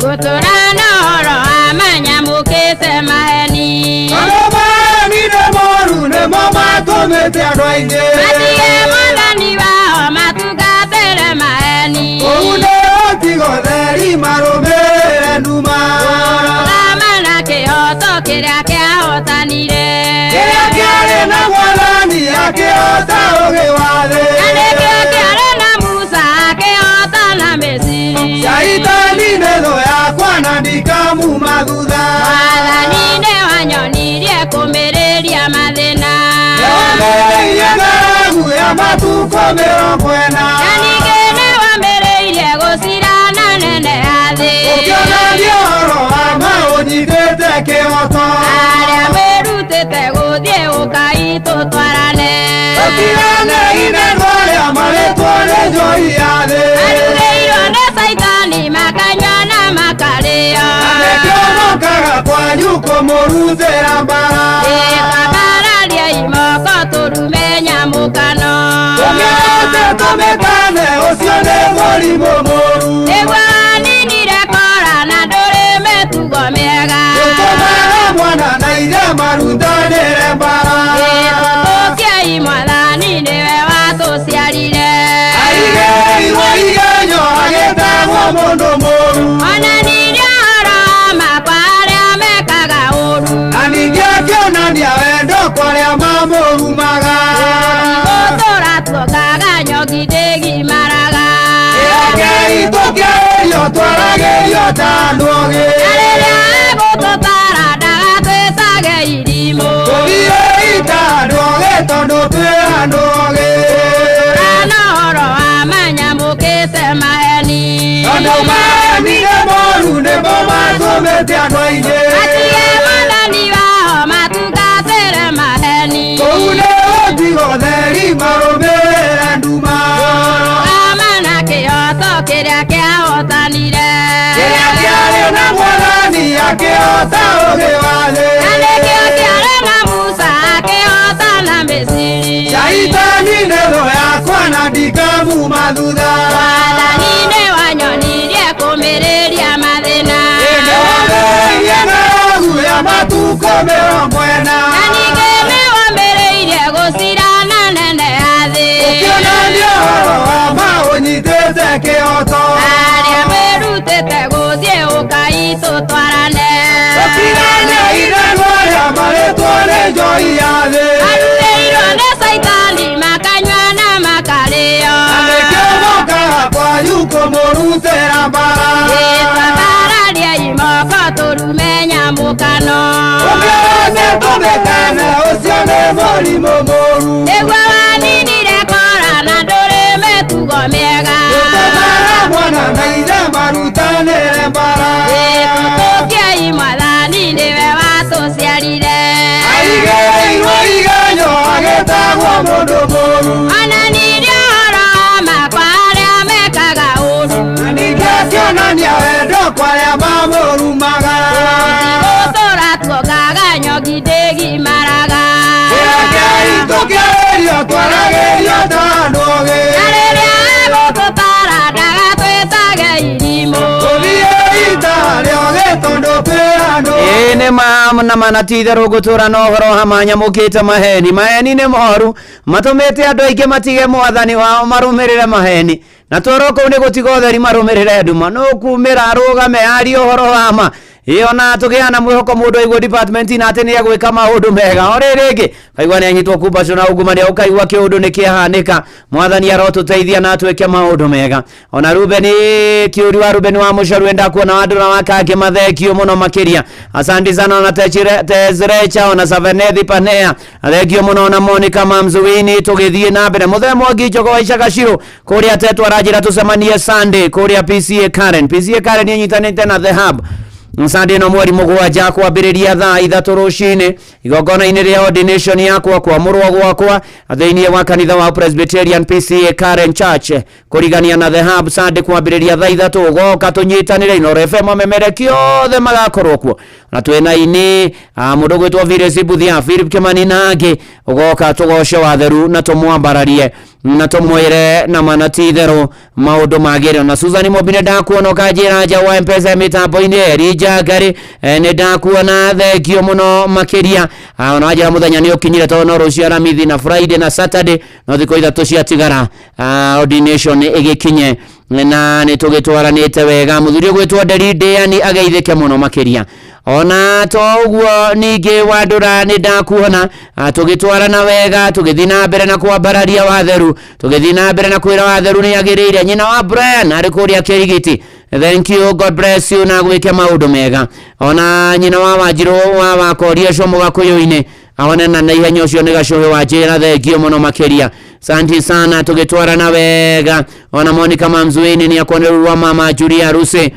Gũtũra na ũhoro wa ma nyamũkĩte maheni,
Tondũ maheni nĩ moru, nĩmo matũmĩte andũ aingĩ
matige mwathani wao matungatĩre maheni,
kũu nĩ gũtigwo theri marũmĩrĩre nduma.
Kũrũgama na kĩhoto kĩrĩa kĩahotanire,
Kĩrĩa kĩarĩ na mwathani akĩhota ũgĩ wa thĩ,
na nĩkĩo kĩarĩ na Musa akĩhota na Misiri.
Shaitani nĩ thũ yakwa na ndikamuma thutha.
Mwathani nĩwanyonirie kũmĩrĩria mathĩna,
Nĩwamĩrĩirie ng'aragu ya matukũ 40,
na ningĩ nĩwamĩrĩirie gũcirana nene ya thĩ.
Ũkĩonania ũhoro wa ma ũnyitĩte kĩhoto,
Arĩa merutĩte gũthiĩ ũkai tũtwarane,
Tũtiganei na andũ arĩa marĩtwo nĩ njohi ya thĩ,
Marugĩirwo nĩ Caitani makanyua na makarĩo,
Na nĩkĩo mokaga kwanyu kũmũrutĩra mbara.
Ĩtwambararia imoko tũrume nyamũkano,
Tũmĩote tũmĩkane ũcio nĩ mũrimũ mũru,
Nĩguo waninire kora na ndũrĩ mĩtugo mĩega,
Ũtũmaga mwana na ithe marutanĩre mbara.
Ĩtũtũkiei mwathani nĩwe watũciarire,
Aigĩirwo igenyo agĩtagwo mũndũ mũru,
Onanirie ũhoro wa ma kwa arĩa mekaga ũru,
na ningĩ akĩonania wendo kwa arĩa mamũrumaga.
Gũtũra tuongaga nyoki ndĩgimaraga,
Rekei tũkĩarĩrio twaragĩrio ta andũ ogĩ,
Na rĩrĩa egũtũtara ndagatwĩtage irimũ,
Tũthiĩi ta andũ ogĩ tondũ twĩ andũ ogĩ.
Gũtũra na ũhoro wa ma nyamũkĩte maheni,
Tondũ maheni nĩ moru, nĩmo matũmĩte andũ aingĩ
Matige mwathani wao matungatĩre maheni,
kũu nĩ gũtigwo theri marũmĩrĩre nduma.
Kũrũgama na kĩhoto kĩrĩa kĩahotanire,
Kĩrĩa kĩarĩ na mwathani akĩhota ũgĩ wa thĩ,
Na nĩkĩo kĩarĩ na Musa akĩhota na Misiri.
Shaitani na ndikamuma thutha.
Wathani nĩ wanyonirie kũmĩrĩria mathĩna.
Nĩwambĩrĩirie ng'aragu ya matukũ 40.
Na ningĩ nĩwambĩrĩirie gũcirana nene ya thĩ.
Ũkĩonania ũhoro wa ma ũnyitĩte kĩhoto.
Arĩa merutĩte gũthiĩ ũkai tũtwarane.
Tũtigane itherũ arĩa marĩtwo nĩ njohi ya thĩ.
Marutĩirwo nĩ caitani makanyua na makarĩo.
Na nĩkĩo mokaga kwanyu kũmũrutĩra mbara.
Ĩtwambarariai moko tũrume nyamũkano.
Ũkĩone tũmĩkane ũcio nĩ mũrimũ mũru.
Nĩguo waninire kora na ndũrĩ mĩtugo mĩega.
Ũtũmaga mwana na ithe marutanĩre mbara.
Ĩtũtũkiai mwathani nĩwe watũciarire.
Aigĩrĩirwo igenyo agĩtagwo mũndũ mũru.
Onanirie ũhoro wa ma kwa arĩa mekaga ũũru.
Na ningĩ akĩonania wendo kwa arĩa mamũrumaga.
Gũtũra tuongaga nyoki ndĩgimaraga.
Rekei tũkĩarĩrio twaragĩrio ta andũ ogĩ.
Na rĩrĩa egũtũtaara ndagatwĩtage irimũ.
Tũthiĩi ta arĩa ogĩ tondũ twĩ andũ.
Ĩĩ nĩ ma na mana ti itherũ ngũtũra na ũhoro hama nyamũkĩte maheni. Maheni nĩ moru matũmĩte andũ aingĩ matige mwathani wao marũmĩrĩre maheni na toro kũu nĩ gũtiga ũtheri marũmĩrĩre nduma no kumĩra arũgame arie ũhoro wa ma. Ĩ ona tũgĩa na mwĩhoko mũndũ aigua department na atĩ nĩ egwĩka maũndũ mega o rĩrĩ rĩngĩ kaigua nĩ anyitwo kumbacwo na ungumania ũkaigua kĩũndũ nĩ kĩahanĩka. Mwathani arotũteithia na atwĩke maũndũ mega. Ona Rubeni kĩũri wa Rubeni wa Mũcaru ndakuona wandũra wa kangĩ mathengio mũno makĩria. Asante sana ona Tezrecha ona Savenethi Panea thengio mũno ona Monica Mamzuini. Tũgĩthiĩ na mbere mũthee Mwangi Njogo wa Icaga Cirũ kũrĩa tetwo aranjĩra tũcemanie Sunday kũrĩa PCA Karen. PCA Karen ĩnyitanĩte na The Hub Sunday no mweri 7 kwambĩrĩria thaa 3 rũcinĩ igongona-inĩ rĩa ordination yakwa kwamũrwo gwakwa thĩinĩ wa kanitha wa Presbyterian PCA Karen Church kũrigania na The Hub Sunday kwambĩrĩria thaa 3 ũgoka tũnyitanĩre Inooro FM amemereki othe magakorwo kuo na twĩna ini mũndũ gwĩtwo Viresi Buthia Philip Kimani na angĩ ũgoka tũgoce watheru na tũmwambararie na tũmwĩre na mana ti itherũ maũndũ magĩrĩre. Na Susan Mobi nĩ ndakuona ũkanjĩra nja wa M-Pesa mĩtambo-inĩ Elijah Ngari nĩ ndakuona thengio mũno makĩria. Ona wanjĩra mũthenya nĩ ũkinyire tondũ no rũciũ Aramithi na Friday na Saturday no thikũ 3 ciatigara ordination ĩgĩkinye na nĩ tũgĩtwaranĩte wega. Mũthuri ũgwĩtwo Nderi Ndĩani ageithĩke mũno makĩria. Ona to ũguo ningĩ wandũra nĩ ndakuona tũgĩtwarana wega tũgĩthiĩ na mbere na kwambararia watheru tũgĩthiĩ na mbere na kwĩra watheru nĩ agĩrĩire. Nyina wa Brian arĩ kũrĩa Kĩrigiti, thank you, God bless you na gwĩke maũndũ mega. Ona nyina wa Wanjirũ wa Wakoria ũcio Mũgakũyũ-inĩ aonana na ihenya ũcio nĩ gacũhĩ wa njĩra thengio mũno makĩria. Asante sana tũgĩtwarana wega. Ona Monica Mamzuini nĩ akuonerwo mama Julia Ruse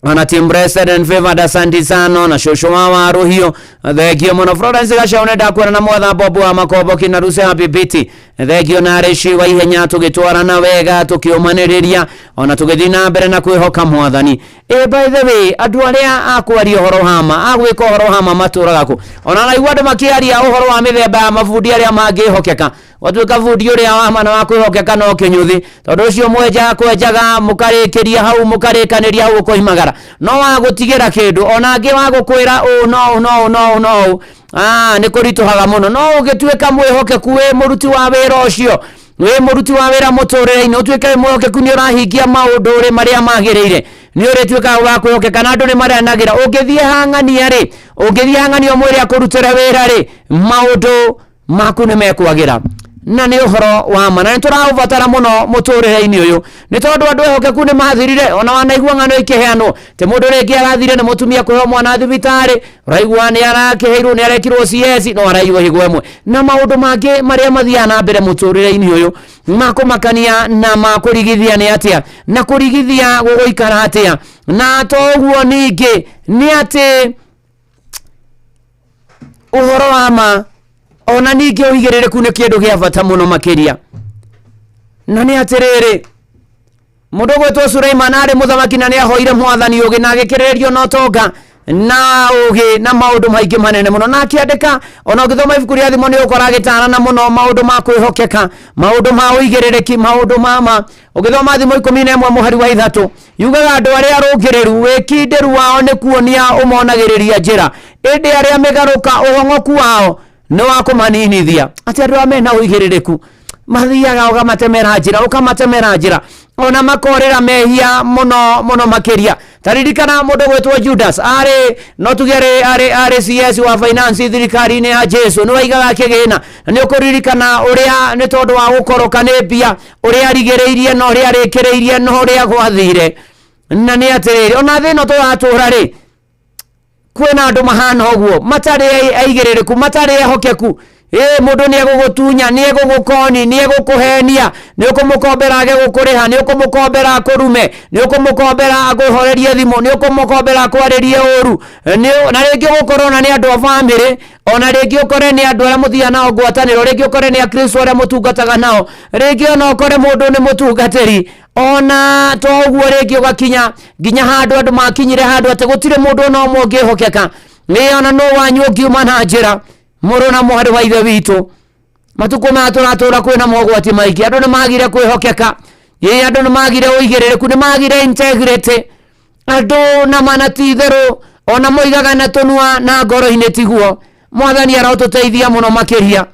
ona Team Blessed and Favored asante sana. Ona shosho wa Waruhio thengio mũno. Florence Gacau nĩ ndakuona na mwatha Bob wa Makombo kina Ruse Happy Biti thengio na Reshi wa ihenya tũgĩtwarana wega tũkĩũmanĩrĩria ona tũgĩthiĩ na mbere na kwĩhoka mwathani. By the way andũ arĩa akwaria ũhoro hama agwĩka ũhoro hama matũraga kũ? Ona naigua andũ makĩaria ũhoro wa mĩthemba ya mabundi arĩa mangĩhokeka watuĩka bundi ũrĩa wa ma na wa kwĩhokeka no kĩnyuthi tondũ ũcio mwenjaga kwenjaga mũkarĩkĩria hau mũkarĩkanĩria hau ũkoimagara no wa gũtigĩra kĩndũ ona angĩ wa gũkwĩra ũũ no ũũ no ũũ no ũũ no ũũ nĩ kũritũhaga mũno. No ũngĩtuĩka mwĩhokeku wĩ mũruti wa wĩra ũcio wĩ mũruti wa wĩra mũtũrĩre-inĩ ũtuĩke wĩ mwĩhokeku nĩ ũrahingia maũndũ ũrĩ marĩa magĩrĩire nĩ ũrĩtuĩkaga wa kwĩhokeka na andũ nĩ maranagĩra. Ũngĩthiĩ hang'ania rĩ ũngĩthiĩ hang'ania ũmwĩre akũrutĩre wĩra rĩ maũndũ maku nĩ mekwagĩra na nĩ ũhoro wa ma na nĩ tũraũbatara mũno mũtũrĩre-inĩ ũyũ nĩ tondũ andũ ehokeku nĩ mathirire. Ona wanaigua ng'ano ikĩheanwo tĩ mũndũ rĩngĩ arathire nĩ mũtumia kũheo mwana thibitarĩ ũraigua nĩ arakĩheirwo nĩ arekirwo CS no araigua higo ĩmwe na maũndũ mangĩ marĩa mathiaga na mbere mũtũrĩre-inĩ ũyũ makũmakania na makũrigithia nĩ atĩa na kũrigithia gũgũikara atĩa. Na to ũguo ningĩ nĩ atĩ ũhoro wa ma ona ningĩ ũigĩrĩrĩku nĩ kĩndũ gĩa bata mũno makĩria. Na nĩ atĩrĩrĩ mũndũ ũgwĩtwo Suleiman arĩ mũthamaki na nĩ ahoire mwathani ũgĩ na agĩkĩrĩrĩrio na ũtonga Na ũgĩ na maũndũ maingĩ manene mũno na akĩandĩka ona ũgĩthoma ibuku rĩa Thimo nĩ ũkora agĩtarana mũno maũndũ ma kwĩhokeka, maũndũ ma ũigĩrĩrĩki, maũndũ ma ma. Ũgĩthoma Thimo 11 mũhari wa 3 yugaga andũ arĩa arũngĩrĩru wĩkindĩru wao nĩ kuonia ũmonagĩrĩria njĩra, ĩndĩ arĩa mĩgarũka ũhong'oku wao nĩ wa kũmaninithia. Atĩ andũ arĩa mena ũigĩrĩrĩku mathiaga ũkamatemera njĩra, ũkamatemera njĩra ona makorĩra mehia mũno mũno makĩria. Taririkana mũndũ gwĩtwo Judas arĩ no tuge arĩ CS wa finance thirikari-inĩ ya Jesu, nĩ waigaga kĩgĩna. Na nĩ ũkũririkana ũrĩa nĩ tondũ wa gũkoroka nĩ mbia ũrĩa arigĩrĩirie na ũrĩa arĩkĩrĩirie na ũrĩa gwathire. Na nĩ atĩrĩrĩ, ona thĩ ĩno tũratũra rĩ, kwĩna andũ mahana ũguo matarĩ aigĩrĩrĩku, matarĩ ehokeku. Mũndũ nĩ egũgũtunya, nĩ egũgũkoni, nĩ egũkũhenia, nĩ ũkũmũkombera age gũkũrĩha, nĩ ũkũmũkombera akũrume, nĩ ũkũmũkombera akũhorerie thimũ, nĩ ũkũmũkombera akwarĩrie ũru. Na rĩngĩ ũgũkorwo ona nĩ andũ a bamĩrĩ, ona rĩngĩ ũkore nĩ andũ arĩa mũthiaga nao ngwatanĩro, rĩngĩ ũkore nĩ akristo arĩa mũtungataga nao, rĩngĩ ona ũkore mũndũ nĩ mũtungatĩri. Ona to ũguo rĩngĩ ũgakinya nginya handũ andũ makinyire handũ atĩ gũtirĩ mũndũ ona ũmwe ũngĩhokeka. Nĩ ona nũ wanyu ũngiuma na njĩra, mũrũ na mwarĩ wa ithe witũ. Matukũ maya tũratũra kwĩna mogwati maingĩ, andũ nĩ magire kwĩhokeka, ĩ andũ nĩ magire ũigĩrĩrĩku, nĩ magire integrity, andũ na mana ti itherũ ona moigaga na tũnua na ngoro-inĩ tiguo. Mwathani arotũteithia mũno makĩria,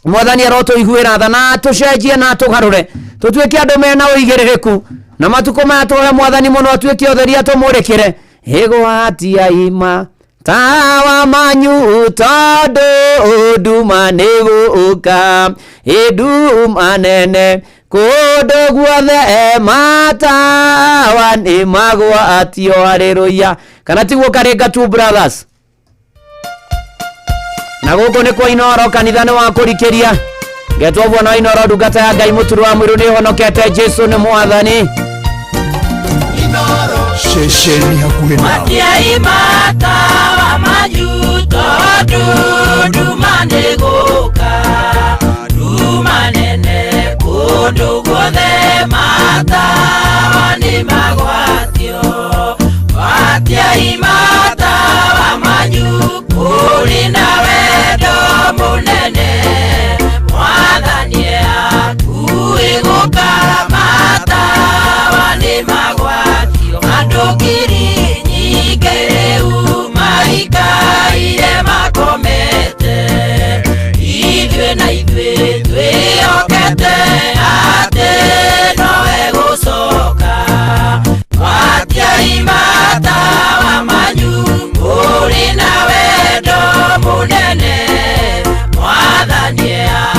Mwathani arotũiguĩra tha na tũcenjie na tũgarũre, tũtuĩke andũ mena ũigĩrĩrĩku. Na matukũ maya tũhe Mwathani mũno atuĩke ũtheri atũmũrĩkĩre. Ĩgwatia ima tawa manyu tondũ nduma nĩ gũka, ĩnduma nene kũndũ guothe matawa nĩ magwatio. Haleluya. Kana tiguo Karinga Two Brothers? Na gũkũ nĩ kwa Inooro, kanitha nĩ wa kũrikĩria. Ngetwo bwana wa Inooro, ndungata ya Ngai mũturu wa mũiru nĩ honokete, Jesu nĩ mwathani.
Ceceni hakuhĩ nawe.
Matiaimatawa manyu tondũ nduma nĩ gũka, nduma nene kũndũ guothe matawa nĩ magwatio. Matiaimatawa manyu kũrĩ na wendo mũnene, Mwathani akuĩ gũka, matawa nĩ magwatio. Andũ ngiri nyingĩ rĩu maikaire makomete, ithuĩ na ithuĩ twĩhokete atĩ nowe gũcoka. Matiaimatawa manyu kũrĩ na wendo mũnene, Mwathani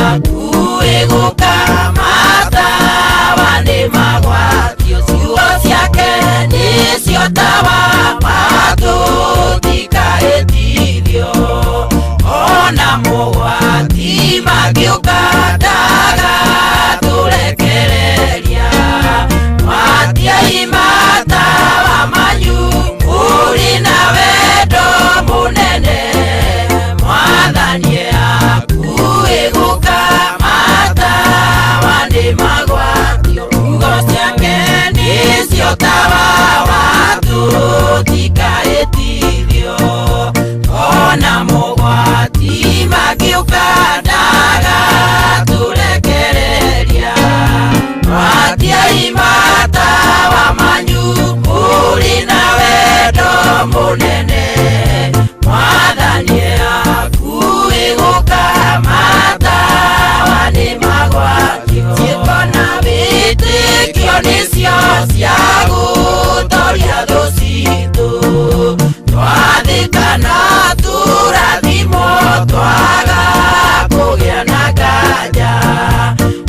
akuĩ gũka, matawa nĩ magwatio. Ciugo ciake nĩcio tawa watũtikaĩtithio, ona mogwati mangĩũka ndagatũrekereria. Matiaimatawa manyu kũrĩ na wendo mũnene, Mwathani akuĩ gũka, matawa nĩ magwatio. Ciugo ciake nĩcio tawa watũtikaĩtithio, ona mogwati mangĩũka ndagatũrekereria. Matiaimatawa manyu kũrĩ na wendo mũnene, Mwathani akuĩ gũka, matawa nĩ magwatio. Ciĩko na wĩtĩkio nĩcio cia gũtoria thũ citũ, twathĩka na tũrathimwo twaga kũgĩa na nganja.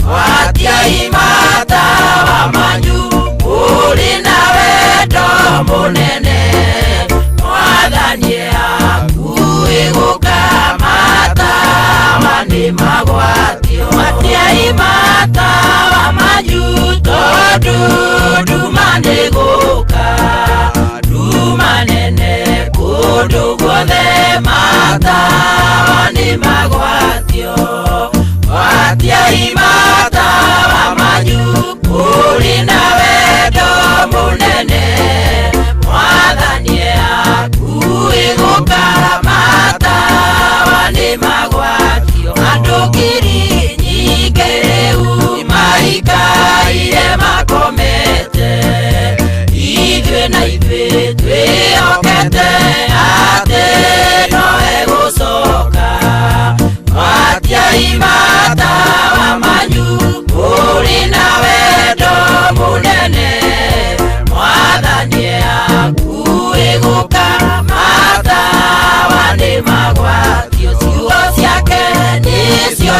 Matiaimatawa manyu kũrĩ na wendo mũnene, Mwathani akuĩ gũka, matawa nĩ magwatio. Matiaimatawa manyu tondũ nduma nĩ gũka, nduma nene kũndũ guothe matawa nĩ magwatio. Matiaimatawa manyu kũrĩ na wendo mũnene, Mwathani akuĩ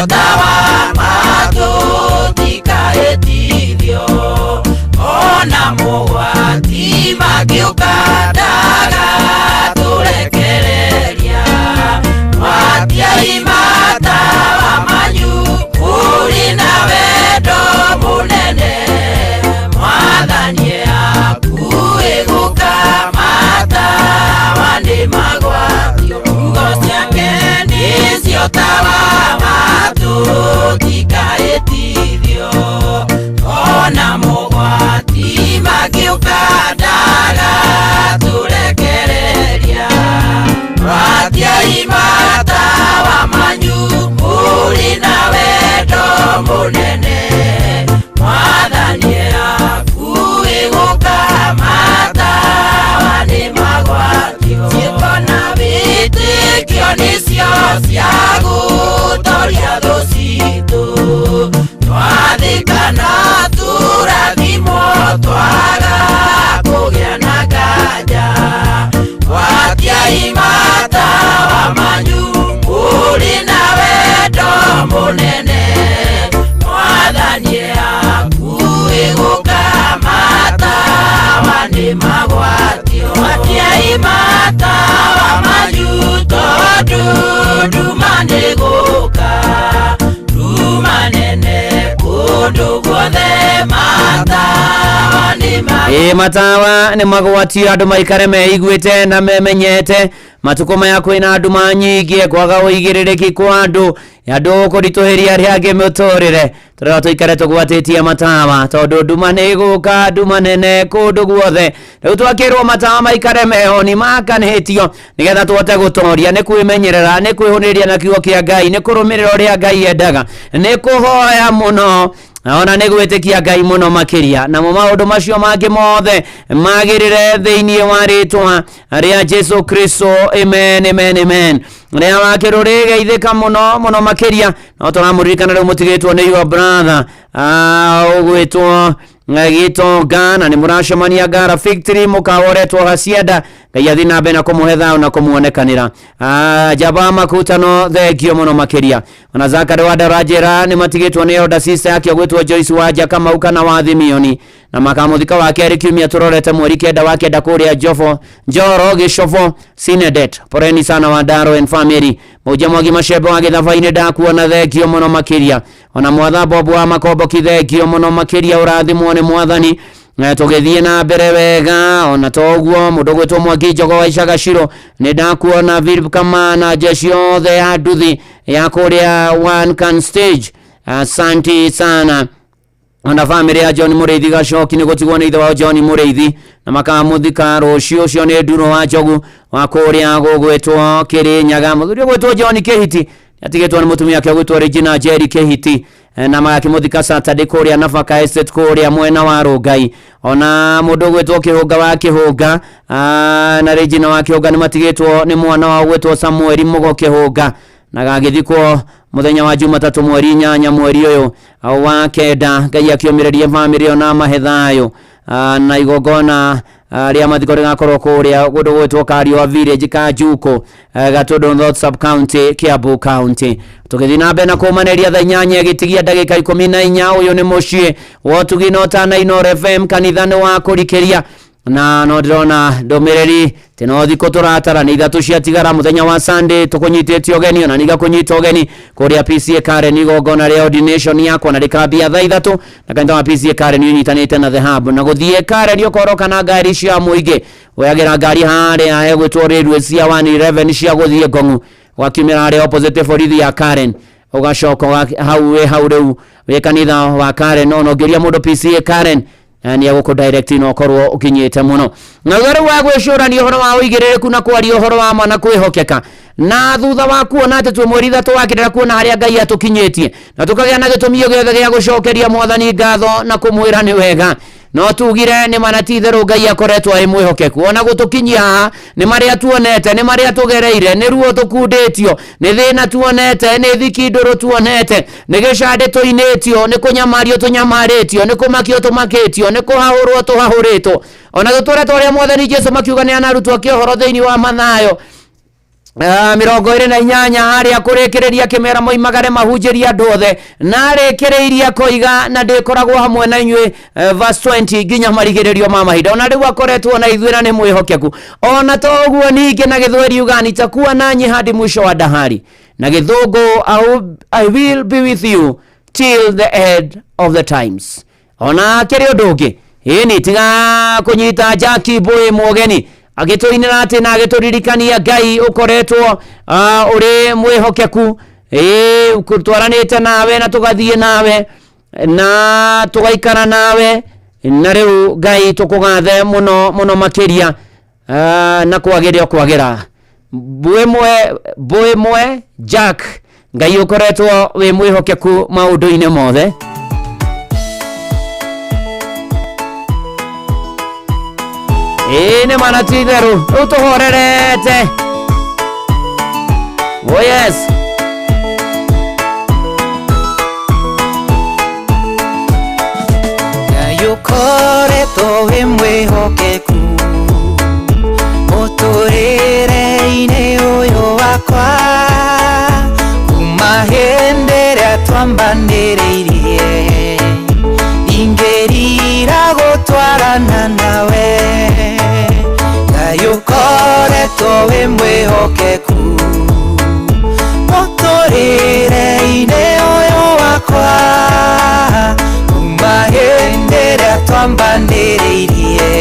nĩcio tawa matũtikaĩtithio ona mogwati mangĩũka ndagatũrekereria gwatiai matawa manyu kũrĩ na wendo mũnene mwathani akuĩ gũka matawa nĩ magwatio ngo ciake nĩcio tawa matũtikaĩtithio ona mogwati mangĩũka ndagatũrekereria gwatiai matawa manyu mũrĩ na wendo mũnene mwathani akuĩ gũka matawa nĩ magwatio ciĩko na wĩtĩkio nĩcio cia gũtoria thũ citũ twathĩkana tũrathimwo twaga kũgĩa na nganja gwatiai matawa manyu mũrĩ na wendo mũnene mwathani akuĩ gũka matawa nĩ magwatio gwatiai matawa manyu tondũ nduma nĩ gũka nduma nene kũndũ guothe matawa nĩ
Ĩ matawa nĩ magwatio andũ maikare meiguĩte na memenyete matukũ maya kwĩna nduma nyingĩ kwaga ũigĩrĩrĩki kwa andũ andũ kũritũhĩria arĩa angĩ mĩtũrĩre tũrĩa tũikare tũgwatĩtie matawa tondũ nduma nĩ ĩgũka nduma nene kũndũ guothe rĩu twakĩrwo matawa maikare meho nĩ makanĩtio nĩgetha tũhote gũtoria nĩ kwĩmenyerera nĩ kwĩhũnĩria na kiugo kĩa Ngai nĩ kũrũmĩrĩra ũrĩa Ngai endaga nĩ kũhoya mũno ona nĩ gwĩtĩkia Ngai mũno makĩria namo maũndũ macio mangĩ mothe magĩrĩre thĩinĩ wa rĩtwa rĩa Jesu Kristo. Amen, amen, amen. Rĩa wakĩrũ rĩgeithĩka mũno mũno makĩria no tũramũririkana rĩu mũtigĩtwo nĩ your brother ũgwĩtwo Gĩtonga na nĩ mũracemania Ngara Victory mũkawa ũretwo Hacienda. Ngai athiĩ na mbere na kũmũhe thayũ na kũmuonekanĩra. Njamba makutano thengio mũno makĩria. Ona Zakari wa Ndarajera nĩ matigĩtwo nĩ elder sister yake ũgwĩtwo Joyce Wanja Kamau kana wa Thimioni na makamũthika wa kerĩ kiumia tũrorete mweri 9 wa 9 kũrĩa Njobo Njoro Gĩcobo Sinedet. Poleni sana Wandaro and family. Mũnja Mwangi Macembe wa Gĩthaba-inĩ ndakuona thengio mũno makĩria. Ona Mwatha Bob wa Makomboki thengio mũno makĩria ũrathimwo nĩ Mwathani. Tũgĩthiĩ na mbere wega ona toguo mũndũ ũgwĩtwo Mwangi Njogo wa Icaga Ciro nĩ ndakuona Philip Kamana jeshi yothe ya nduthi ya kũrĩa One Can Stage. Asante sana. Ona family ya John Mũrĩithi Gacoki nĩ gũtigwo nĩ ithe wao John Mũrĩithi na makamũthika rũciũ. Ũcio nĩ Nduro wa Njogu wa kũrĩa gũgwĩtwo Kĩrĩnyaga. Mũthuri ũgwĩtwo John Kĩhiti atigĩtwo nĩ mũtumia wake ũgwĩtwo Regina Njeri Kĩhiti na magakĩmũthika Saturday kũrĩa Nafaka Estate kũrĩa mwena wa Rũngai. Ona mũndũ ũgwĩtwo Kĩhũnga wa Kĩhũnga na Regina wa Kĩhũnga nĩ matigĩtwo nĩ mwana wao ũgwĩtwo Samuel Mũgo Kĩhũnga na gagĩthikwo mũthenya wa Jumatatũ mweri 8 mweri ũyũ wa 9. Ngai akĩũmĩrĩrie famĩlĩ ona mahe thayũ na igongona rĩa mathiko rĩgakorwo kũrĩa kũndũ gwĩtwo Kariũa Village Kanjuko Gatũndũ North Sub County Kiambu County. Tũgĩthiĩ na mbere na kũmanĩria thaa 8 ĩgĩtigia ndagĩka 14. Ũyũ nĩ mũciĩ wa ũtugi na ũtana Inooro FM kanitha nĩ wa kũrikĩria na no ndĩrona ndũmĩrĩri tĩ no thikũ tũratara nĩ 3 ciatigara mũthenya wa Sunday tũkũnyitĩte ũgeni ona niga kũnyita ũgeni kũrĩa PCA Karen igongona rĩa ordination yakwa na rĩkambia thaa 3 na kanitha wa PCA Karen ũnyitanĩte na The Hub na gũthiĩ Karen ũkorwo kana ngari cia mũingĩ woyagĩra ngari harĩa hegwĩtwo railway cia 111 cia gũthiĩ Ngong'u wakiumĩra harĩa opposite borithi ya Karen ũgacoka hau wĩ hau rĩu wĩ kanitha wa Karen ona ũngĩũria mũndũ PCA Karen nĩ egũkũ direct no ũkorwo ũkinyĩte mũno. Na thutha rĩu wa gwĩcũrania ũhoro wa ũigĩrĩrĩku na kwaria ũhoro wa ma na kwĩhokeka na thutha wa kuona atĩ twĩ mweri 3 wa kĩrĩra kuona harĩa Ngai atũkinyĩtie na tũkagĩa na gĩtũmi gĩothe gĩa gũcokeria Mwathani ngatho na kũmwĩra nĩ wega no tugire nĩ mana ti itherũ Ngai akoretwo arĩ mwĩhokeku ona gũtũkinyia haha nĩ marĩa tuonete nĩ marĩa tũgereire nĩ ruo tũkundĩtio nĩ thĩna tuonete nĩ thiki ndũrũ tuonete nĩ gĩcandĩ tũinĩtio nĩ kũnyamario tũnyamarĩtio nĩ kũmakio tũmakĩtio nĩ kũhahũrwo tũhahũrĩtwo ona tũtũre ta ũrĩa Mwathani Jesũ makiuga nĩ anarutwo ake ũhoro thĩinĩ wa Mathayo 28 harĩa kũrĩkĩrĩria kĩmera moimagare mahunjĩrie andũ othe na arĩkĩrĩirie koiga na ndĩkoragwo hamwe na inyuĩ verse 20 nginya marigĩrĩrio ma mahinda. Ona rĩu akoretwo na ithuĩ na nĩ mwĩhokeku. Ona to ũguo ningĩ na gĩthweri uga nitakuwa nanyi hadi mwisho wa dahari, na gĩthũngũ I will be with you till the end of the times. Ona kĩrĩ ũndũ ũngĩ ĩni tiga kũnyita Jackie Boy Mũgeni agĩtũinĩra atĩ na agĩtũririkania Ngai ũkoretwo ũrĩ mwĩhokeku, twaranĩte nawe na tũgathiĩ nawe na tũgaikara nawe, na rĩu Ngai tũkũgathe mũno mũno makĩria, na kwagĩra kwagĩra mbũĩmwe Jack, Ngai ũkoretwo wĩ mwĩhokeku maũndũ-inĩ mothe. Ĩĩ nĩ mana ti itherũ rĩu tũhorerete. Oh yes.
Ngai ũkoretwo wĩ mwĩhokeku mũtũrĩre-inĩ ũyũ wakwa, kuma hĩndĩ ĩrĩa twambanĩrĩirie ingĩrira gũtwarana nawe. Ngai ũkoretwo wĩ mwĩhokeku mũtũrĩre-inĩ ũyũ wakwa, kuma hĩndĩ ĩrĩa twambanĩrĩirie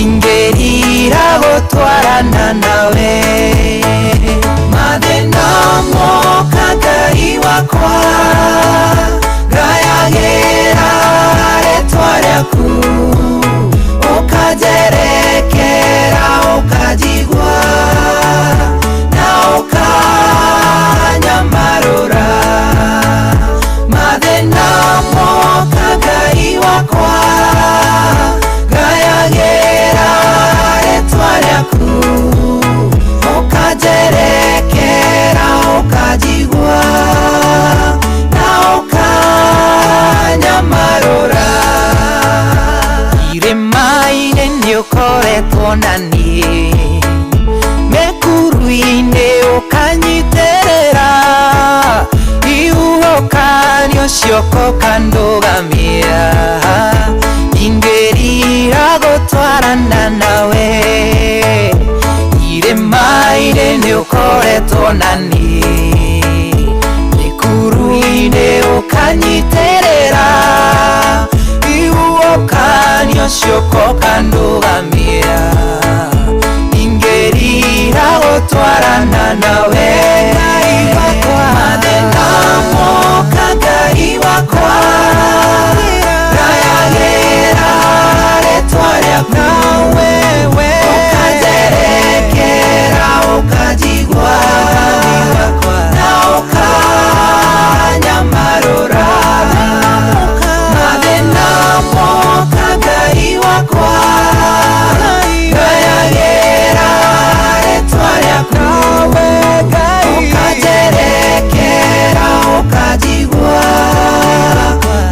ingĩrira gũtwarana nawe. Mathĩna moka Ngai wakwa, ngayagĩra rĩtwa rĩaku, ũkanjerekera ũkanjigua na ũkanyamarũra. Mathĩna moka Ngai wakwa, ngayagĩra rĩtwa rĩaku, ũkanjerekera ũkanjigua na ũkanyamarũra. Irĩma-inĩ nĩũkoretwo na niĩ, mĩkuru-inĩ ũkanyitĩrĩra, ihuhũkanio cioko ũkandũgamia, ingĩrira gũtwarana nawe. Irĩma-inĩ nĩũkoretwo na niĩ, mĩkuru-inĩ ũkanyitĩrĩra, ihuhũkanio cioko ũkandũgamia, ingĩrira gũtwarana nawe. Ngai wakwa, mathĩna moka Ngai wakwa, ngayagĩra rĩtwa rĩaku, ũkanjerekera ũkanjigua na ũkanyamarũra. Mathĩna moka Ngai wakwa, ngayagĩra rĩtwa rĩaku, ũkanjerekera ũkanjigua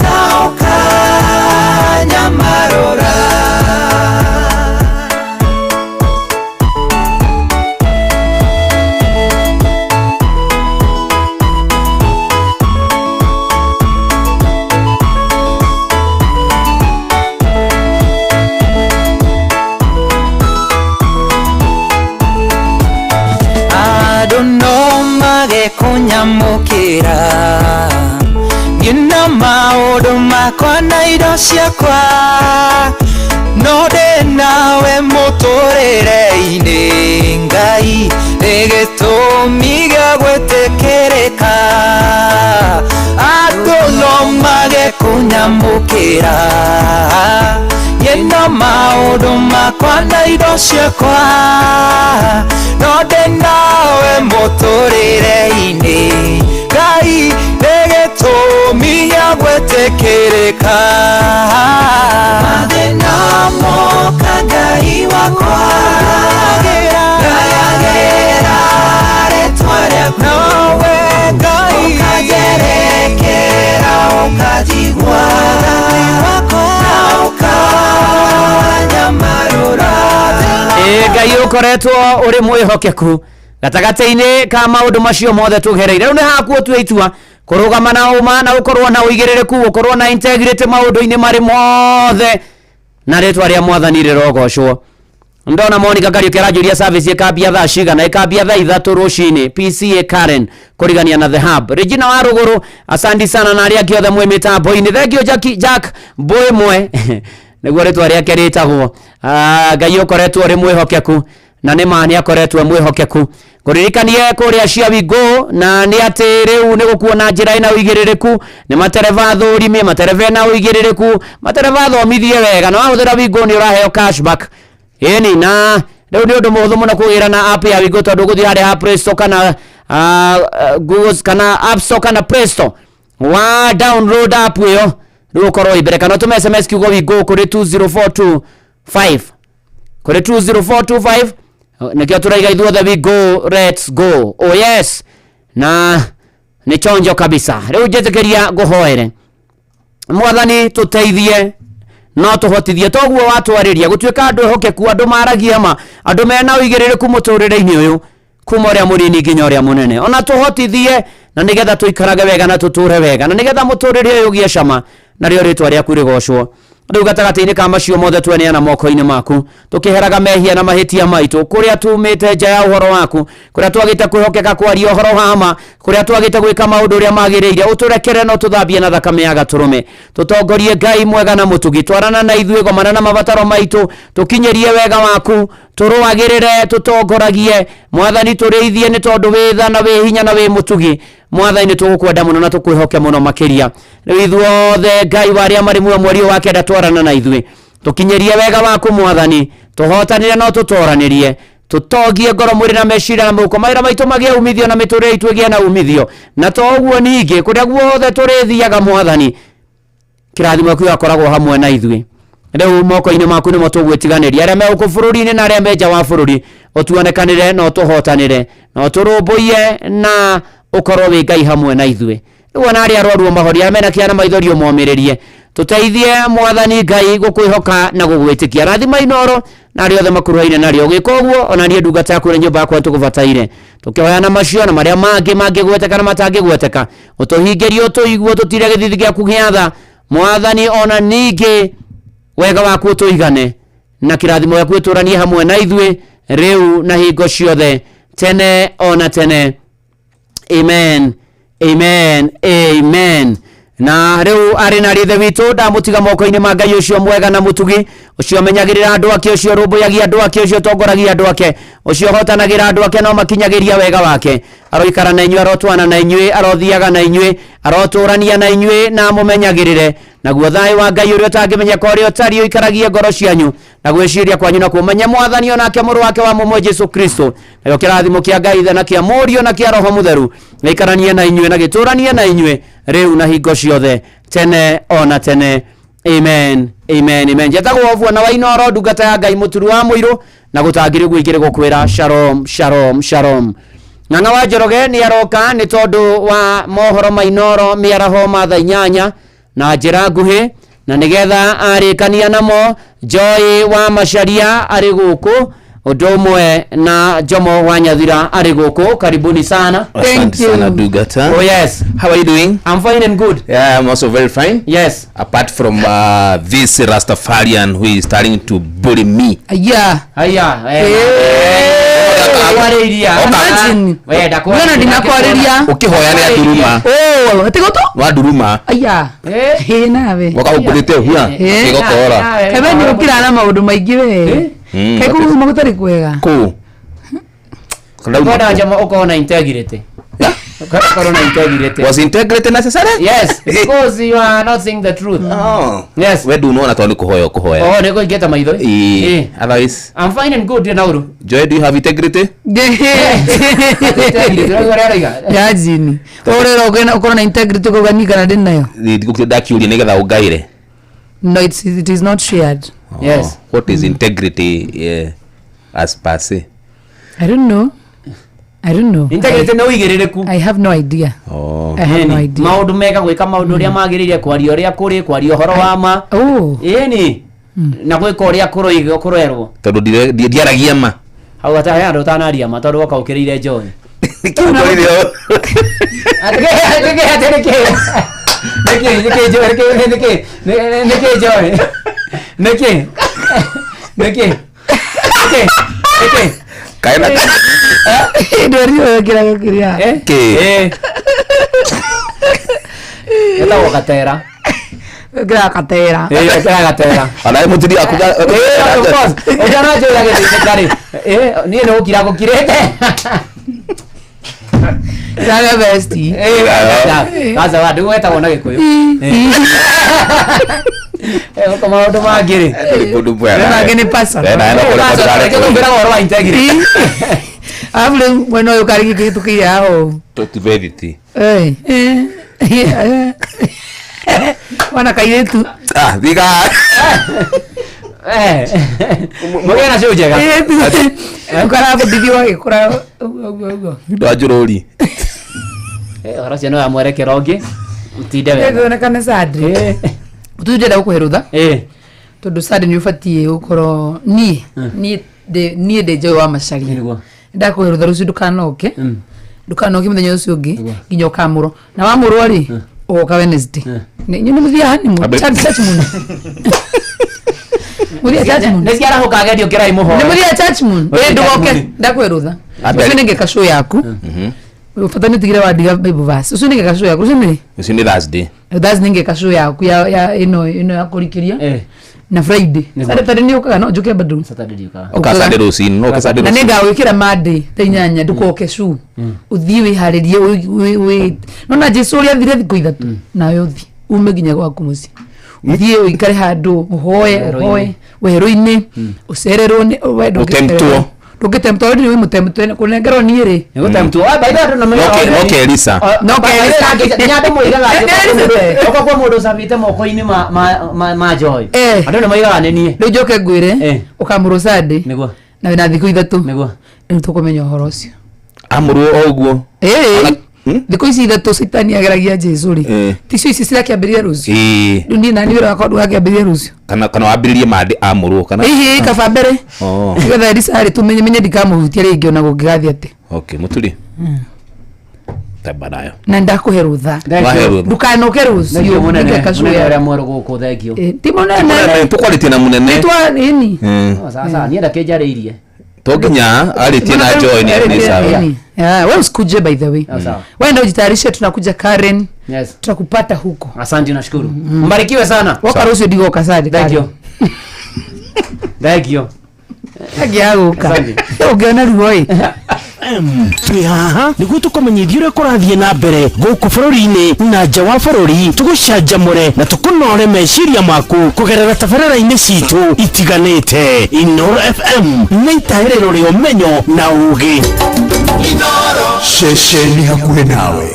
na ũkanyamarũra. Andũ no mage kũnyamũkĩra, niĩ na maũndũ makwa na indo ciakwa, no ndĩ nawe mũtũrĩre-inĩ Ngai nĩ gĩtũmi gĩa gwĩtĩkĩrĩka. Andũ no mage kũnyamũkĩra, niĩ na maũndũ makwa na indo ciakwa, no ndĩ nawe mũtũrĩre-inĩ Ngai nĩ gĩtũmi gĩa gwĩtĩkĩrĩka. Mathĩna moka Ngai wakwa, ngayagĩra rĩtwa rĩaku, ũkanjerekera ũkanjigua na ũkanyamarũra.
Ngai ũkoretwo ũrĩ mwĩhokeku. Gatagatĩ-inĩ ka maũndũ macio mothe tũgereire, rĩu nĩ hakuo tue itua kũrũgama na ũma na gũkorwo na ũigĩrĩrĩku, gũkorwo na integrity maũndũ-inĩ marĩ mothe, na rĩtwa rĩa mwathani rĩrogocwo. Ndona Monica Kariuki aranjũria service ĩkambia thaa cigana, ĩkambia thaa 3 rũcinĩ PCA Karen kũrigania na The Hub. Regina wa Rũgũrũ, asandi sana na arĩa angĩ othe mwĩ mĩtambo-inĩ. Thank you Jackie, Jack Mbũĩmwe nĩguo rĩtwa rĩake rĩtagwo. Ngai ũkoretwo ũrĩ mwĩhokeku na nĩ ma nĩ akoretwo e mwĩhokeku. Ngũririkanie kũrĩa cia Wingo na nĩ atĩ rĩu nĩ gũkuo na njĩra ĩna ũigĩrĩrĩku, nĩ matereba thũrimi, matereba ena ũigĩrĩrĩku, matereba thomithie wega, na wahũthĩra Wingo nĩ ũraheo cashback. Ĩni, na rĩu nĩ ũndũ mũhũthũ mũno kũgĩra na app ya Wingo tondũ ũgũthiĩ harĩa ha Play Store kana Google kana App Store kana Play Store, wa download app ĩyo rĩu ũkorwo wĩ mbere, kana ũtũme SMS kiugo Wingo kũrĩ 20425, kũrĩ 20425. Nĩkĩo tũraiga ithuothe we go, let's go. Oh yes, na nĩ chonjo kabisa. Rĩu njĩtĩkĩria ngũhoere. Mwathani tũteithie no tũhotithie toguo watwarĩria gũtuĩka andũ ehokeku, andũ maragia ma, andũ mena ũigĩrĩrĩku mũtũrĩre-inĩ ũyũ, kuma ũrĩa mũnini nginya ũrĩa mũnene. Ona tũhotithie na nĩgetha tũikarage wega na tũtũre wega, na nĩgetha mũtũrĩre ũyũ ũgĩe cama, narĩo rĩtwa rĩaku rĩgocwo. Rĩu gatagatĩ-inĩ ka macio mothe tweneana moko-inĩ maku, tũkĩheraga mehia na mahĩtia maitũ, kũrĩa tumĩte nja ya ũhoro waku, kũrĩa twagĩte kwĩhokeka kwaria ũhoro wa ma, kũrĩa twagĩte gwĩka maũndũ ũrĩa magĩrĩire, ũtũrekere na ũtũthambie na thakame ya gatũrũme. Tũtongorie Ngai mwega na mũtugi, twarana na ithuĩ, gomana na mabataro maitũ, tũkinyĩrie wega waku, tũrũagĩrĩre, tũtongoragie mwathani, tũrĩithie nĩ tondũ wĩ tha na wĩ hinya na wĩ mũtugi. Mwathani nĩ tũgũkwenda mũno na tũkwĩhoke mũno makĩria. Rĩu ithuothe Ngai wa arĩa marĩ muoyo mweri ũyũ wa 9 twarana na ithuĩ, tũkinyĩrie wega waku mwathani, tũhotanĩre na ũtũtoranĩrie, tũtongie ngoro mwĩrĩ na meciria na mũhuko, mawĩra maitũ magĩe umithio na mĩtũrĩre itũ ĩgĩe na umithio. Na to ũguo ningĩ, kũrĩa guothe tũrĩthiaga mwathani, kĩrathimo kĩu akoragwo hamwe na ithuĩ. Rĩu moko-inĩ maku nĩmo tũgwĩtiganĩria, arĩa me gũkũ bũrũri-inĩ na arĩa me nja wa bũrũri, ũtuonekanĩre na ũtũhotanĩre na ũtũrũmbũiye na ũkorwo wĩ Ngai hamwe na ithuĩ. Rĩu ona arĩa arwaru ũmahorie, arĩa mena kĩeha na maithori ũmomĩrĩrie. Tũteithie mwathani Ngai gũkwĩhoka na gũgwĩtĩkia. Rathima Inooro na arĩa othe makuruhaine narĩo. Ũgĩka ũguo, ona niĩ ndungata yaku na nyũmba yakwa nĩtũgũbataire. Tũkĩhoyana macio na marĩa mangĩ mangĩgweteka na matangĩgweteka, ũtũhingĩrie, ũtũigue, ũtũtire gĩthithi gĩaku gĩa tha mwathani, ona ningĩ wega waku ũtũigane na kĩrathimo gĩaku gĩtũranie hamwe na ithuĩ rĩu na hingo ciothe, tene ona tene. Amen, amen, amen. Na rĩu arĩ na rithe witũ ndamũtiga moko-inĩ ma Ngai ũcio mwega na mũtugi, ũcio ũmenyagĩrĩra andũ ake, ũcio ũrũmbũyagia andũ ake, ũcio ũtongoragia andũ ake, ũcio ũhotanagĩra andũ ake no makinyagĩria wega wake. Aroikara na inyuĩ, arotwana na inyuĩ, arothiaga na inyuĩ, arotũrania na inyuĩ na amũmenyagĩrĩre. Naguo thayũ wa Ngai ũrĩa ũtangĩmenyeka ũrĩa ũtariĩ ũikaragie ngoro cianyu na gwĩciria kwanyu na kũmenya Mwathani o nake mũrũ wake wa mũmwe Jesu Kristo. Nakĩo kĩrathimo kĩa Ngai Ithe na kĩa Mũriũ na kĩa Roho Mũtheru gĩikaranie na inyuĩ na gĩtũranie na inyuĩ rĩu na hingo ciothe, tene ona tene. Amen, amen, amen. Njetagwo Bwana wa Inooro, ndungata ya Ngai mũturu wa mũirũ, na gũtangĩrĩ ũguo ingĩrĩ gũkwĩra shalom, shalom, shalom. Ng'ang'a wa Njoroge nĩ aroka nĩ tondũ wa mohoro ma Inooro mĩaraho ma thaa 8 na njĩra nguhĩ, na nĩgetha arĩkania namo Joy wa Macharia arĩ gũkũ, ũndũ ũmwe na Jomo wa Nyathira arĩ gũkũ. Karibuni sana.
Asante sana Dugata.
Oh yes.
How are you doing?
I'm fine and good.
Yeah, I'm also very fine.
Yes.
Apart from this Rastafarian who is starting to bully me.
Aya.
Aya. Kwarĩria.
Imagine.
Wenda
Wena ndinakwarĩria.
Ũkĩhoya nĩ anduruma.
Oh, ati goto?
Wanduruma.
Aya. Ĩ nawe.
Woka ũkũrĩte ũhia. Gĩgokora.
Kaĩ we nĩ ũkĩra na maũndũ maingĩ we. Kaĩ kũu gũtarĩ kwega.
Kũu.
Kwenda Jomo ũkorwo na integrity. Ũkorwo na integrity.
Was integrity necessary?
Yes, because you are not saying the truth.
Oh.
Yes.
We ndunona tondũ nĩ kũhoya ũkũhoya.
Oh, nĩ kũingĩta maitho.
Ĩĩ. Otherwise,
I'm fine and good na ũru.
Joy, do you have integrity?
Imagine. Ũrera ũkorwo na integrity kũuga niĩ kana ndĩ nayo.
Ndakiũria nĩgetha ũngaĩre.
No, it is not shared.
Yes.
What is integrity as per se?
I don't know. I don't know.
Integrity nĩ ũigĩrĩrĩku.
I have no idea.
Oh.
I have no idea.
Maũndũ mega, gwĩka maũndũ ũrĩa magĩrĩire, kwaria ũrĩa kũrĩ, kwaria ũhoro wa ma.
Oh.
Ĩni. Na gwĩka ũrĩa kũrerwo.
Tondũ ndiaragia ma.
Hau ata he andũ ũtanaria ma tondũ woka ũkĩrĩire Joy. Atĩ atĩ nĩkĩ? Nĩkĩ nĩkĩ Joy nĩkĩ nĩkĩ nĩkĩ Joy? Nĩkĩ? Nĩkĩ? Nĩkĩ? Nĩkĩ?
Kaena
Ndweri wekĩraga kĩrĩa.
Kĩ?
Eh. Etagwo gatera.
Wekĩraga katera.
Eh, wekĩraga gatera.
Ona mũtumia waku
Eh, of course. Ũtananjĩra gĩthĩnĩka rĩ. Eh, niĩ nĩ gũkira ngũkirĩte.
Sare besti.
Eh, aca wa ndiguo wetagwo na gĩkũyũ. Eh, gũkũ maũndũ mangĩ rĩ.
Mũndũ mwega.
Mangĩ nĩ personal.
Eh, na ena kũrĩa
Personal,
kũrĩa
reke tũkwĩraga ũhoro wa integrity.
Arabu rĩu mwena ũyũ karĩ gĩkĩhĩtũkĩire haha ũũ.
Tũtibethiti.
Eh, eh, eh. Wana kairĩtu.
Ah, thiga.
Eh. Mũgĩe na show njega.
Ũkarabundithio wagĩkũra ũguo ũguo ũguo.
Ndwanjũrũri.
Eh, ũhoro ũcio nĩ wa mwerekero ũngĩ. Mũtinde wega.
Ĩthonekane Sunday. Tu ndĩrenda gũkũhe rũtha.
Eh.
Tondũ Sunday nĩ ũbatiĩ gũkorwo niĩ niĩ ndĩ niĩ ndĩ Joy wa Macharia.
Nĩguo.
Ndakũhe rũtha rũcio ndũkanoke. Ndũkanoke mũthenya ũcio ũngĩ nginya ũkamũrwo. Na wamũrwo rĩ ũgoka Wednesday. Nĩ nĩ mũthiaga honeymoon.
Abe-
Church church moon. Mũthiaga church moon.
Nĩ ciarahũka agendi ũkĩrai mũhoe.
Nĩ mũthiaga church moon.
Mũthiaga
Ĩ
church
ndũgoke
moon.
ndakũhe rũtha.
Ambe-
Ũcio nĩ ngeka show yaku. Bata nĩ tigire wandiga Bible verse. Ũcio nĩ ngeka show yaku. Ũcio nĩ
Ũcio nĩ Thursday.
Thursday nĩ ngeka show yaku ya ya ĩno ĩno ya kũrikĩria.
Eh.
Na Friday.
Nĩguo.
Saturday nĩ ũkaga no njũke bado.
Saturday ndiũkaga.
Ũka Sunday rũcinĩ, no ũke Sunday
Na nĩ
rũcinĩ.
ngagwĩkĩra Monday thaa inyanya ndũkoke cu. Ũthiĩ wĩharĩrie wĩ nona Jesu ũrĩa athire thikũ ithatũ nawe ũthiĩ ume nginya gwaku mũciĩ. Ũthiĩ ũikare handũ ũhoe ũhoe werũ-inĩ ũcererwo nĩ we
Ũtemtwo.
ndũngĩtemtwo already wĩ mũtemtwe kũnengerwo niĩ rĩ
Nĩ gũtemtwo. Ah, by the way, andũ nĩ moigaga
No
already.
Kelisa.
No
By the way,
Kelisa.
nginya andũ moigaga atĩ
Nĩ Elizabeth.
okorwo kwĩ mũndũ ũcamĩte moko-inĩ ma- ma- ma- ma Joy.
Eh.
Andũ nĩ moigaga nĩ niĩ.
rĩu njoke ngwĩre
Eh.
ũkamũrwo Sunday
Nĩguo.
na wĩna thikũ ithatũ
Nĩguo.
rĩu tũkũmenya ũhoro ũcio
Amũrwo o ũguo.
ĩĩ thikũ ici ithatũ caitani ageragia Jesu rĩ
Eh.
ticio ici cirakĩambĩrĩria rũciũ
Ĩĩ.
rĩu niĩ nani wĩra wakwa ndũgakĩambĩrĩria rũciũ
Kana kana wambĩrĩrie Monday amũrwo kana.
ĩhĩ kaba mbere
Oh.
nĩgetha Elisa rĩ tũmenye menye ndikamũhutia rĩngĩ ona kũngĩgathiĩ atĩa
Okay, mũturi. Tamba nayo.
na ndakũhe rũtha
Wahe rũtha.
ndũkanoke
Thank you
rũciũ
mũnene.
ngeka show
Mũnene ũrĩa
yaku.
mwerũ gũkũ thank you.
Eh, ti mũnene
Tũkwarĩtie na mũnene.
nĩtwa nini
Mm.
Oh, Sasa niĩ ndakĩnjarĩirie.
To nginya arĩtie na Joy nĩ sawa.
Yeah, wewe usikuje by the way.
Oh, sawa.
Wewe ndio ujitayarishe tunakuja Karen.
Yes.
Tutakupata huko.
Asante nashukuru. Mbarikiwe sana.
Woka rũciũ ndigoka Sunday.
Thank you. Thank you.
Agiaguka.
Asante.
Ũngĩona ruo ĩ.
Twĩ haha nĩguo tũkũmenyithia ũrĩa kũrathiĩ na mbere gũkũ bũrũri-inĩ na nja wa bũrũri tũgũcanjamũre na tũkũnore meciria maku kũgerera tabarĩra-inĩ citũ itiganĩte. Inoro FM nĩ itaĩrĩro rĩa ũmenyo na ũũgĩ.
Ceceni hakuhĩ nawe.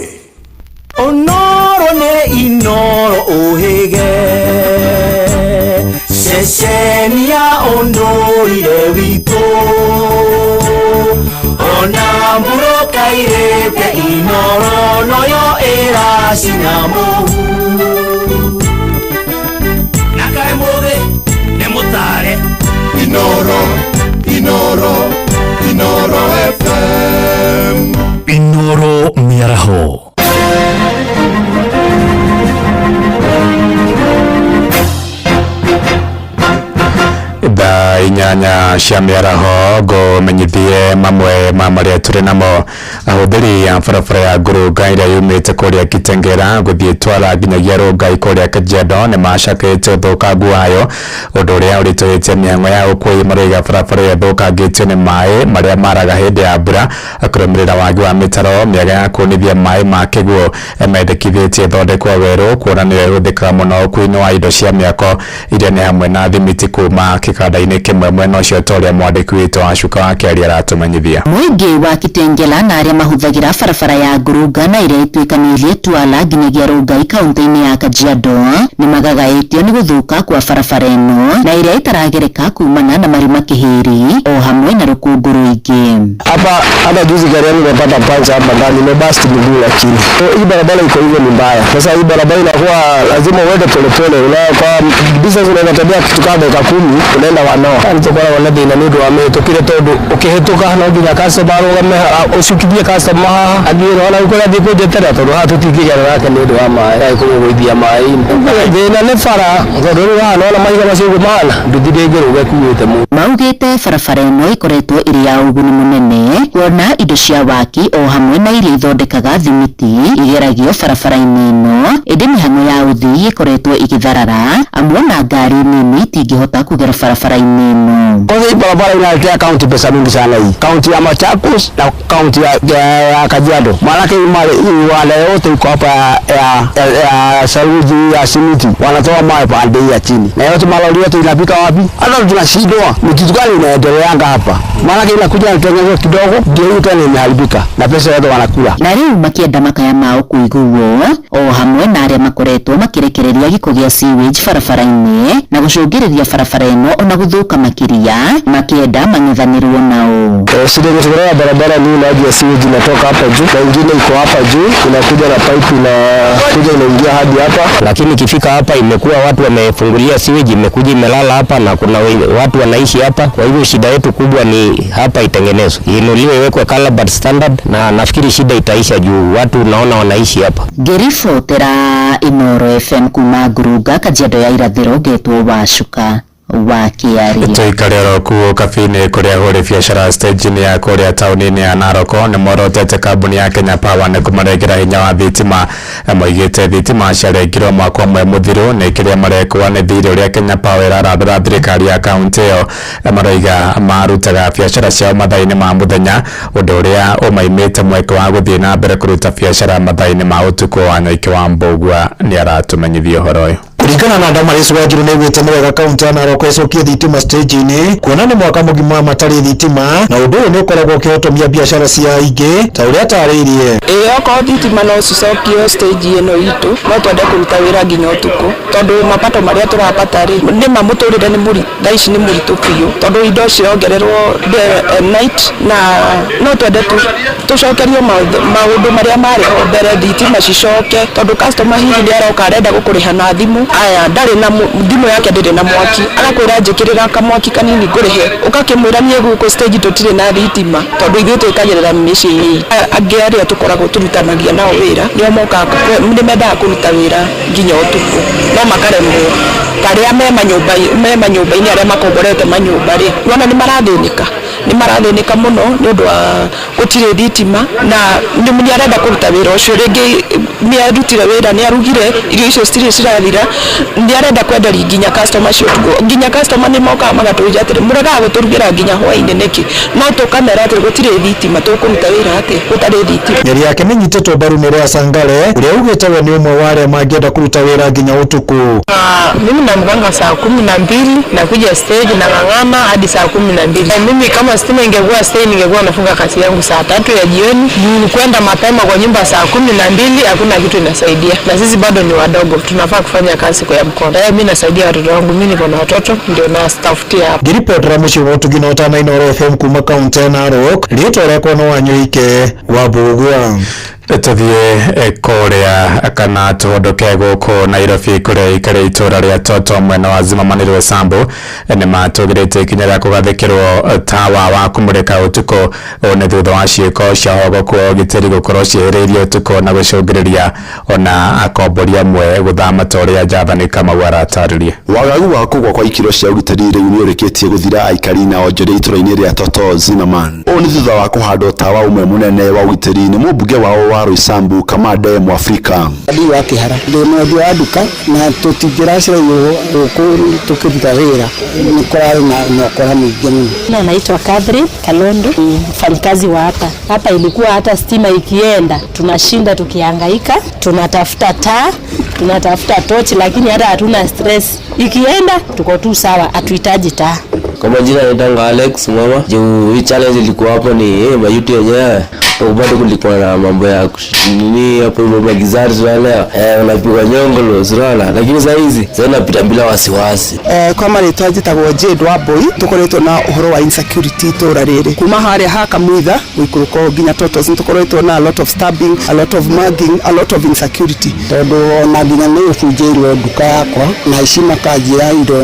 Onoro nĩ Inoro ũhĩge ceceni ya ũndũire witũ ona mbura kairĩte Inoro noyo ĩracina mũhu na kaĩ mũthĩ nĩ mũtare
Inoro, Inoro, Inoro FM. Inoro mĩaraho.
Thaa inyanya cia mĩaraho ngũmenyithie mamwe ma marĩa tũrĩ namo. Ahũthĩri a barabara ya ngurunga ĩrĩa yumĩte kũrĩa Kitengela gũthiĩ Twala nginyagia Rongai kũrĩa Kajiado nĩ macakaĩte ũthũkangu wayo, ũndũ ũrĩa ũritũhĩtie mĩhang'o ya ũkuui. Marauga barabara ĩyo ĩthũkangĩtio nĩ maĩ marĩa maraga hĩndĩ ya mbura, kũrũmĩrĩra wagi wa mĩtaro mĩega ya kunithia maĩ ma kĩguũ. Mendekithĩtie ĩthondekwo werũ kuona nĩyo ĩhũthĩkaga mũno ũkuui-inĩ wa indo cia mĩako iria nĩ hamwe na thimiti kuma kĩganda-inĩ kĩmwe mwena ũcio, ta ũrĩa mwandĩki witũ wa Cuka wa Kĩaria aratũmenyithia.
Mũingĩ wa Kitengela na arĩa mahũthagĩra barabara ya Ngurunga na ĩrĩa ĩtuĩkanĩirie Twala nginyagia Rongai kaunti-inĩ ya Kajiado nĩ magagaĩtio nĩ gũthũka kwa barabara ĩno na ĩrĩa ĩtaragereka kumana na marima kĩhĩri o hamwe na rũkũngũ rũingĩ.
Hapa hata juzi gari yangu imepata pancha hapa ndani, imebust miguu, lakini so, hii barabara iko hivyo ni mbaya. Sasa hii barabara inakuwa lazima uende polepole, kwa distance unaweza tembea kitu kama dakika 10, unaenda
Arenda wanoa nĩ tũkoragwo na thĩna nĩ ũndũ wa mĩhĩtũkĩre tondũ ũkĩhĩtũka no nginya customer arũgame ũcukithie customer haha athiĩ ona kũrĩa athiĩ kũnjeterera tondũ haha tũtingĩgera nake nĩ ũndũ wa maĩ agĩkũgũithia maĩ-inĩ. Thĩna nĩ bara tondũ rĩu haha nĩwona mahiga macio ũguo mahana nduthi ndĩngĩrũga ĩkuĩte mũndũ.
Maugĩte barabara ĩno ĩkoretwo ĩrĩ ya ũguni mũnene kuona indo cia waki o hamwe na iria ithondekaga thimiti igeragio barabara-inĩ ĩno, ĩndĩ mĩhang'o ya ũthii ĩkoretwo ĩgĩtharara amu ona ngari nini itingĩhota kũgera barabara-inĩ ĩno.
Kwanza hii barabara inaletea kaunti pesa mingi sana hii. Kaunti ya Machakos na kaunti ya Kajiado. Maanake wale yote iko hapa ya saruji ya simiti wanatoa mawe pande hii ya chini. Na yote malori yote inapika wapi? Hata tunashindwa ni kitu gani inaendeleanga hapa. Maanake inakuja inatengenezwa kidogo ndio hiyo tena imeharibika na pesa yote wanakula.
Na rĩu makĩenda makaya mao kũiguo o hamwe na arĩa makoretwo makĩrekereria gĩko gĩa sewage barabara-inĩ na gũcũngĩrĩria barabara ĩno ona gũthũka makĩria, makĩenda mang'ethanĩrwo nao.
Shida ya barabara ni maji ya sewage inatoka hapa juu na ingine iko hapa juu inakuja na pipe inakuja inaingia hadi hapa,
lakini ikifika hapa imekuwa watu wamefungulia sewage imekuja imelala hapa na kuna watu wanaishi hapa. Kwa hivyo shida yetu kubwa ni hapa itengenezwe, iinuliwe, iwekwe calabar standard, na nafikiri shida itaisha juu watu naona wanaishi hapa.
Ngĩribotera Inooro FM kuma Ngurunga, Kajiado ya Irathĩro, ngetwo Wacuka wa Kĩaria.
Tuikare oro kuo kabini kuria huri biacara stage-inĩ ya kuria taũni-inĩ ya Narok nĩ morotete kambuni ya Kenya Power nĩ kũmarengera hinya wa thitima. Moigĩte thitima ciarengirwo mwaka ũmwe mũthiru nĩ kĩrĩa marekũa nĩ thirĩ ũrĩa Kenya Power ĩrarandũra thirikari ya kaunti ĩyo. Maroiga marutaga biacara ciao mathaa-inĩ ma mũthenya, ũndũ ũrĩa ũmaimĩte mweke wa gũthiĩ na mbere kũruta biacara mathaa-inĩ ma ũtukũ. Wanyoike wa Mbũgua nĩ aratũmenyithia ũhoro ũyũ.
Kũringana na Damaris Wanjiru nĩ augĩte nĩ wega kaunti ya Narok ĩcokie thitima stage-inĩ kuona nĩ mwaka mũgima matarĩ thitima na ũndũ ũyũ nĩ ũkoragwo ũkĩhotomia biacara cia aingĩ ta ũrĩa atarĩirie.
Ĩĩ okorwo thitima no cicokio stage ĩno itũ no twende kũruta wĩra nginya ũtukũ tondũ mapato marĩa tũrapata rĩ nĩ ma mũtũrĩre nĩ mũritũ thaa ici nĩ mũritũ biũ tondũ indo cirongererwo night na no twende tũcokerio maũndũ marĩa marĩ ho mbere, thitima cicoke tondũ customer hihi nĩ aroka arenda gũkũrĩha na thimũ, aya ndarĩ na thimũ yake ndĩrĩ na mwaki, agakwĩra njĩkĩrĩra kamwaki kanini ngũrĩhe, ũgakĩmwĩra niĩ gũkũ stage tũtirĩ na thitima tondũ ithuĩ twĩkagĩrĩra mĩciĩ-inĩ. Angĩ arĩa tũkoragwo tũrutanagia nao wĩra nĩo mokaga nĩ mendaga kũruta wĩra nginya ũtukũ no makaremwo, ta arĩa me manyũmba-inĩ arĩa makomborete manyũmba rĩ wona nĩ marathĩnĩka mũno nĩ ũndũ wa gũtirĩ thitima na nĩ arenda kũruta wĩra ũcio, rĩngĩ nĩ arutire wĩra nĩ arugire irio icio citirĩ cirathira, nĩ arenda kwenderia nginya customer cio ũtukũ, nginya customer nĩ mokaga magatũria atĩrĩ mũregaga gũtũrugĩra nginya hwaĩ-inĩ nĩkĩ, no tũkamera atĩrĩ gũtirĩ thitima tũkũruta wĩra atĩa gũtarĩ thitima.
Mĩario yake nĩ ĩnyitĩtwo mbaru nĩ Lea Sangale ũrĩa augĩte we nĩ ũmwe wa arĩa mangĩenda kũruta wĩra nginya ũtukũ.
Mimi namkanga saa 12 nakuja stage na ng'ang'ana hadi saa 12. Mimi kama stima ingekuwa stage ningekuwa nafunga kazi yangu saa 3 ya jioni. Kwenda mapema kwa nyumba saa 12 hakuna kitu inasaidia. Na sisi bado ni wadogo, tunafaa kufanya kazi kwa mkono. Mimi nasaidia watoto wangu, mimi niko na watoto ndio na stafutia hapa.
Ngiripotera mũciĩ wa ũtugi na ũtana Inooro FM kuma kaunti ya Narok, rĩtwa rĩakwa no Wanyoike wa Mbũgua.
Tũthiĩ kũrĩa kana tũhondoke gũkũ Nairobi kũrĩa ikare itũra rĩa Toto mwena wa Zimmerman Roysambu nĩ matũgĩrĩte ikinya rĩa kũgathĩkĩrwo tawa wa kũmũrĩka ũtukũ. Ũũ nĩ thutha wa ciĩko cia hogoku wa ũgitĩri gũkorwo ciĩhĩrĩirie ũtukũ na gũcũngĩrĩria ona akombori amwe gũthama ta ũrĩa Jathani Kamau aratarĩria.
Wagagu wa kũgwa kwa ikĩro cia ũgitĩri rĩu nĩ ũrĩkĩtie gũthira aikari na onjoria itũra-inĩ rĩa Toto Zimmerman. Ũũ nĩ thutha wa kũhandwo tawa ũmwe mũnene wa ũgitĩri nĩ mũmbunge wao wa Roysambu Kamande Mwafrika.
Ndi wa Kĩhara ndĩ mwendia wa nduka na tũtingĩracĩrĩirio gũkũ tũkĩruta wĩra nĩ kũrarĩ na ũkora mũingĩ mũno.
Na naitwa Catherine Kalondo, mfanyikazi wa hapa. Hapa ilikuwa hata stima ikienda tunashinda tukihangaika, tunatafuta taa, tunatafuta tochi, lakini hata hatuna stress. Ikienda tuko tu sawa, hatuhitaji taa.
Kwa majina naitwa Alex Mama. Juu hii challenge ilikuwa hapo ni mayuti yenyewe. Bado kulikuwa na mambo ya nini hapo hivyo magizari tunaelewa, unapigwa nyongolo unaona, lakini saa hizi sasa unapita bila wasiwasi.
Kwa marĩtwa njĩtagwo Jane Wambui tũkoretwo na ũhoro wa insecurity itũra rĩrĩ kuma harĩa ha Kamwitha gũikũrũka ũũ nginya Totos nĩtũkoretwo na a lot of stabbing, a lot of mugging, a lot of insecurity.
Tondũ ona nginya nĩ ũbunjĩirwo nduka yakwa na ici makanjia indo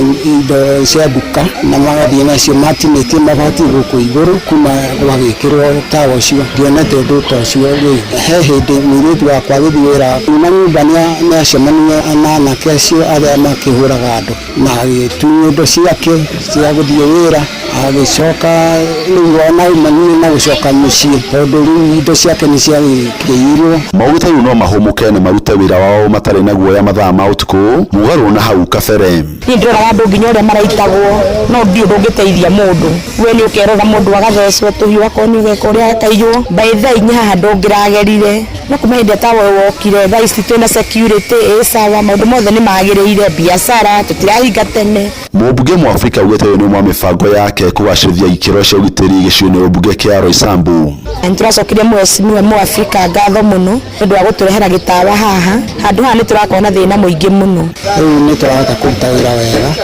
cia nduka na magathiĩ nacio matinĩtie mabati gũkũ igũrũ kuma gwagĩkĩrwo tawa ũcio, ndionete ũndũ ta ũcio rĩngĩ. He hĩndĩ mũirĩtu wakwa agĩthiĩ wĩra kuma nyũmba nĩacemania na anake acio arĩa makĩhũraga andũ na agĩtunywo indo ciake cia gũthiĩ wĩra, agĩcoka rĩu ona aumanire na gũcoka mũciĩ tondũ rĩu indo ciake nĩ ciagĩkĩirwo.
Maugĩte rĩu no mahũmũke na marute wĩra wao matarĩ na guoya mathaa ma ũtukũ mũgarũ na hau kabere.
Niĩ ndĩroraga andũ nginya ũrĩa maraitagwo no ndiũ ndũngĩteithia mũndũ, we nĩ ũkerora mũndũ agathecwo tũhiũ akorwo nĩ ũgeka ũrĩa akaiywo. By thaa inya haha ndũngĩragerire, no kuma hĩndĩ ĩrĩa tawa ũyũ wokire thaa ici twĩna security ĩ sawa, maũndũ mothe nĩ magĩrĩire, biacara tũtirahinga tene.
Mũmbunge Mũafrika augĩte ũyũ nĩ ũmwe wa mĩbango yake kũgacĩrithia ikĩro cia ũgitĩri gĩcigo-inĩ mbunge kĩa Roysambu.
Na nĩtũracokeria mheshimiwa Mũafrika ngatho mũno nĩ ũndũ wa gũtũrehera gĩtawa haha, handũ haha nĩ tũrakorwo na thĩna mũingĩ mũno.
Rĩu nĩ tũrahota kũruta wĩra wega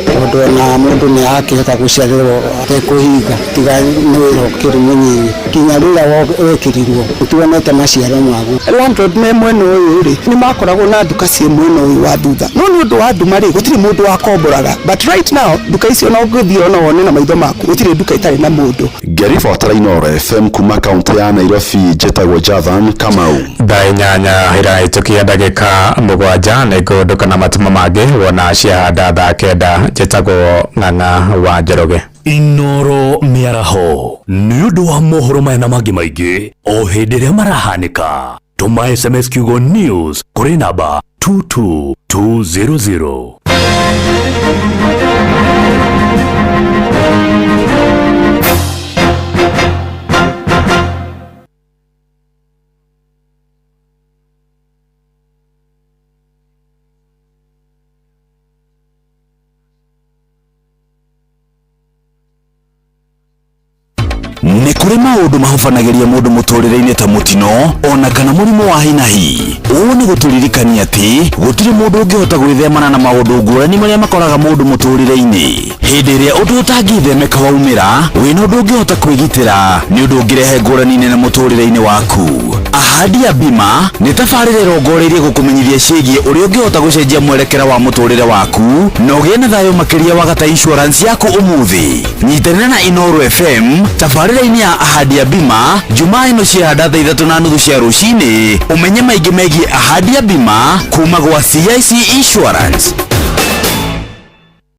tondũ ona mũndũ nĩ arakĩhota gũcererwo atekũhinga tiga nĩ wĩra ũkĩrĩ mũnyinyi nginya rĩrĩa wekĩrirwo nĩtuonete maciaro maguo.
Landlord me mwena ũyũ rĩ nĩ makoragwo na nduka ciĩ mwena ũyũ wa thutha, no nĩ ũndũ wa nduma rĩ gũtirĩ mũndũ wakomboraga, but right now nduka icio no ũgĩthiĩ ona wone na maitho maku gũtirĩ nduka ĩtarĩ na mũndũ.
Ngĩribotera Inooro FM kuma kaunti ya Nairobi, njĩtagwo Jathan Kamau.
Thaa 8 ĩrahĩtũkia ndagĩka 7 nĩ ngũndũka na matuma mangĩ wona ciahanda thaa 9. Njĩtagwo Ng'ang'a wa Njoroge.
Inooro mĩaraho nĩ ũndũ wa mohoro maya na mangĩ maingĩ o hĩndĩ ĩrĩa marahanĩka, tũma SMS kiugo news kũrĩ namba 22200.
Nĩ kũrĩ maũndũ mahobanagĩria mũndũ mũtũrĩre-inĩ ta mũtino ona kana mũrimũ wa hinahi. Ũũ nĩ gũtũririkania atĩ gũtirĩ mũndũ ũngĩhota gwĩthemana na maũndũ ngũrani marĩa makoraga mũndũ mũtũrĩre-inĩ. Hĩndĩ ĩrĩa ũndũ ũtangĩthemeka waumĩra, wĩna ũndũ ũngĩhota kwĩgitĩra nĩ ũndũ ũngĩrehe ngũrani nene mũtũrĩre-inĩ waku. Ahadi ya Bima nĩ tabarĩra ĩrongoreirie gũkũmenyithia ciĩgiĩ ũrĩa ũngĩhota gũcenjia mwerekera wa mũtũrĩre waku na ũgĩe na thayũ makĩria wagata insurance yaku ũmũthĩ. Nyitanĩra na Inooro FM tabarĩra-inĩ ya Ahadi ya Bima Jumaa ĩno ciahanda thaa 3:30 cia rũcinĩ, ũmenye maingĩ megiĩ Ahadi ya Bima kuma gwa CIC Insurance.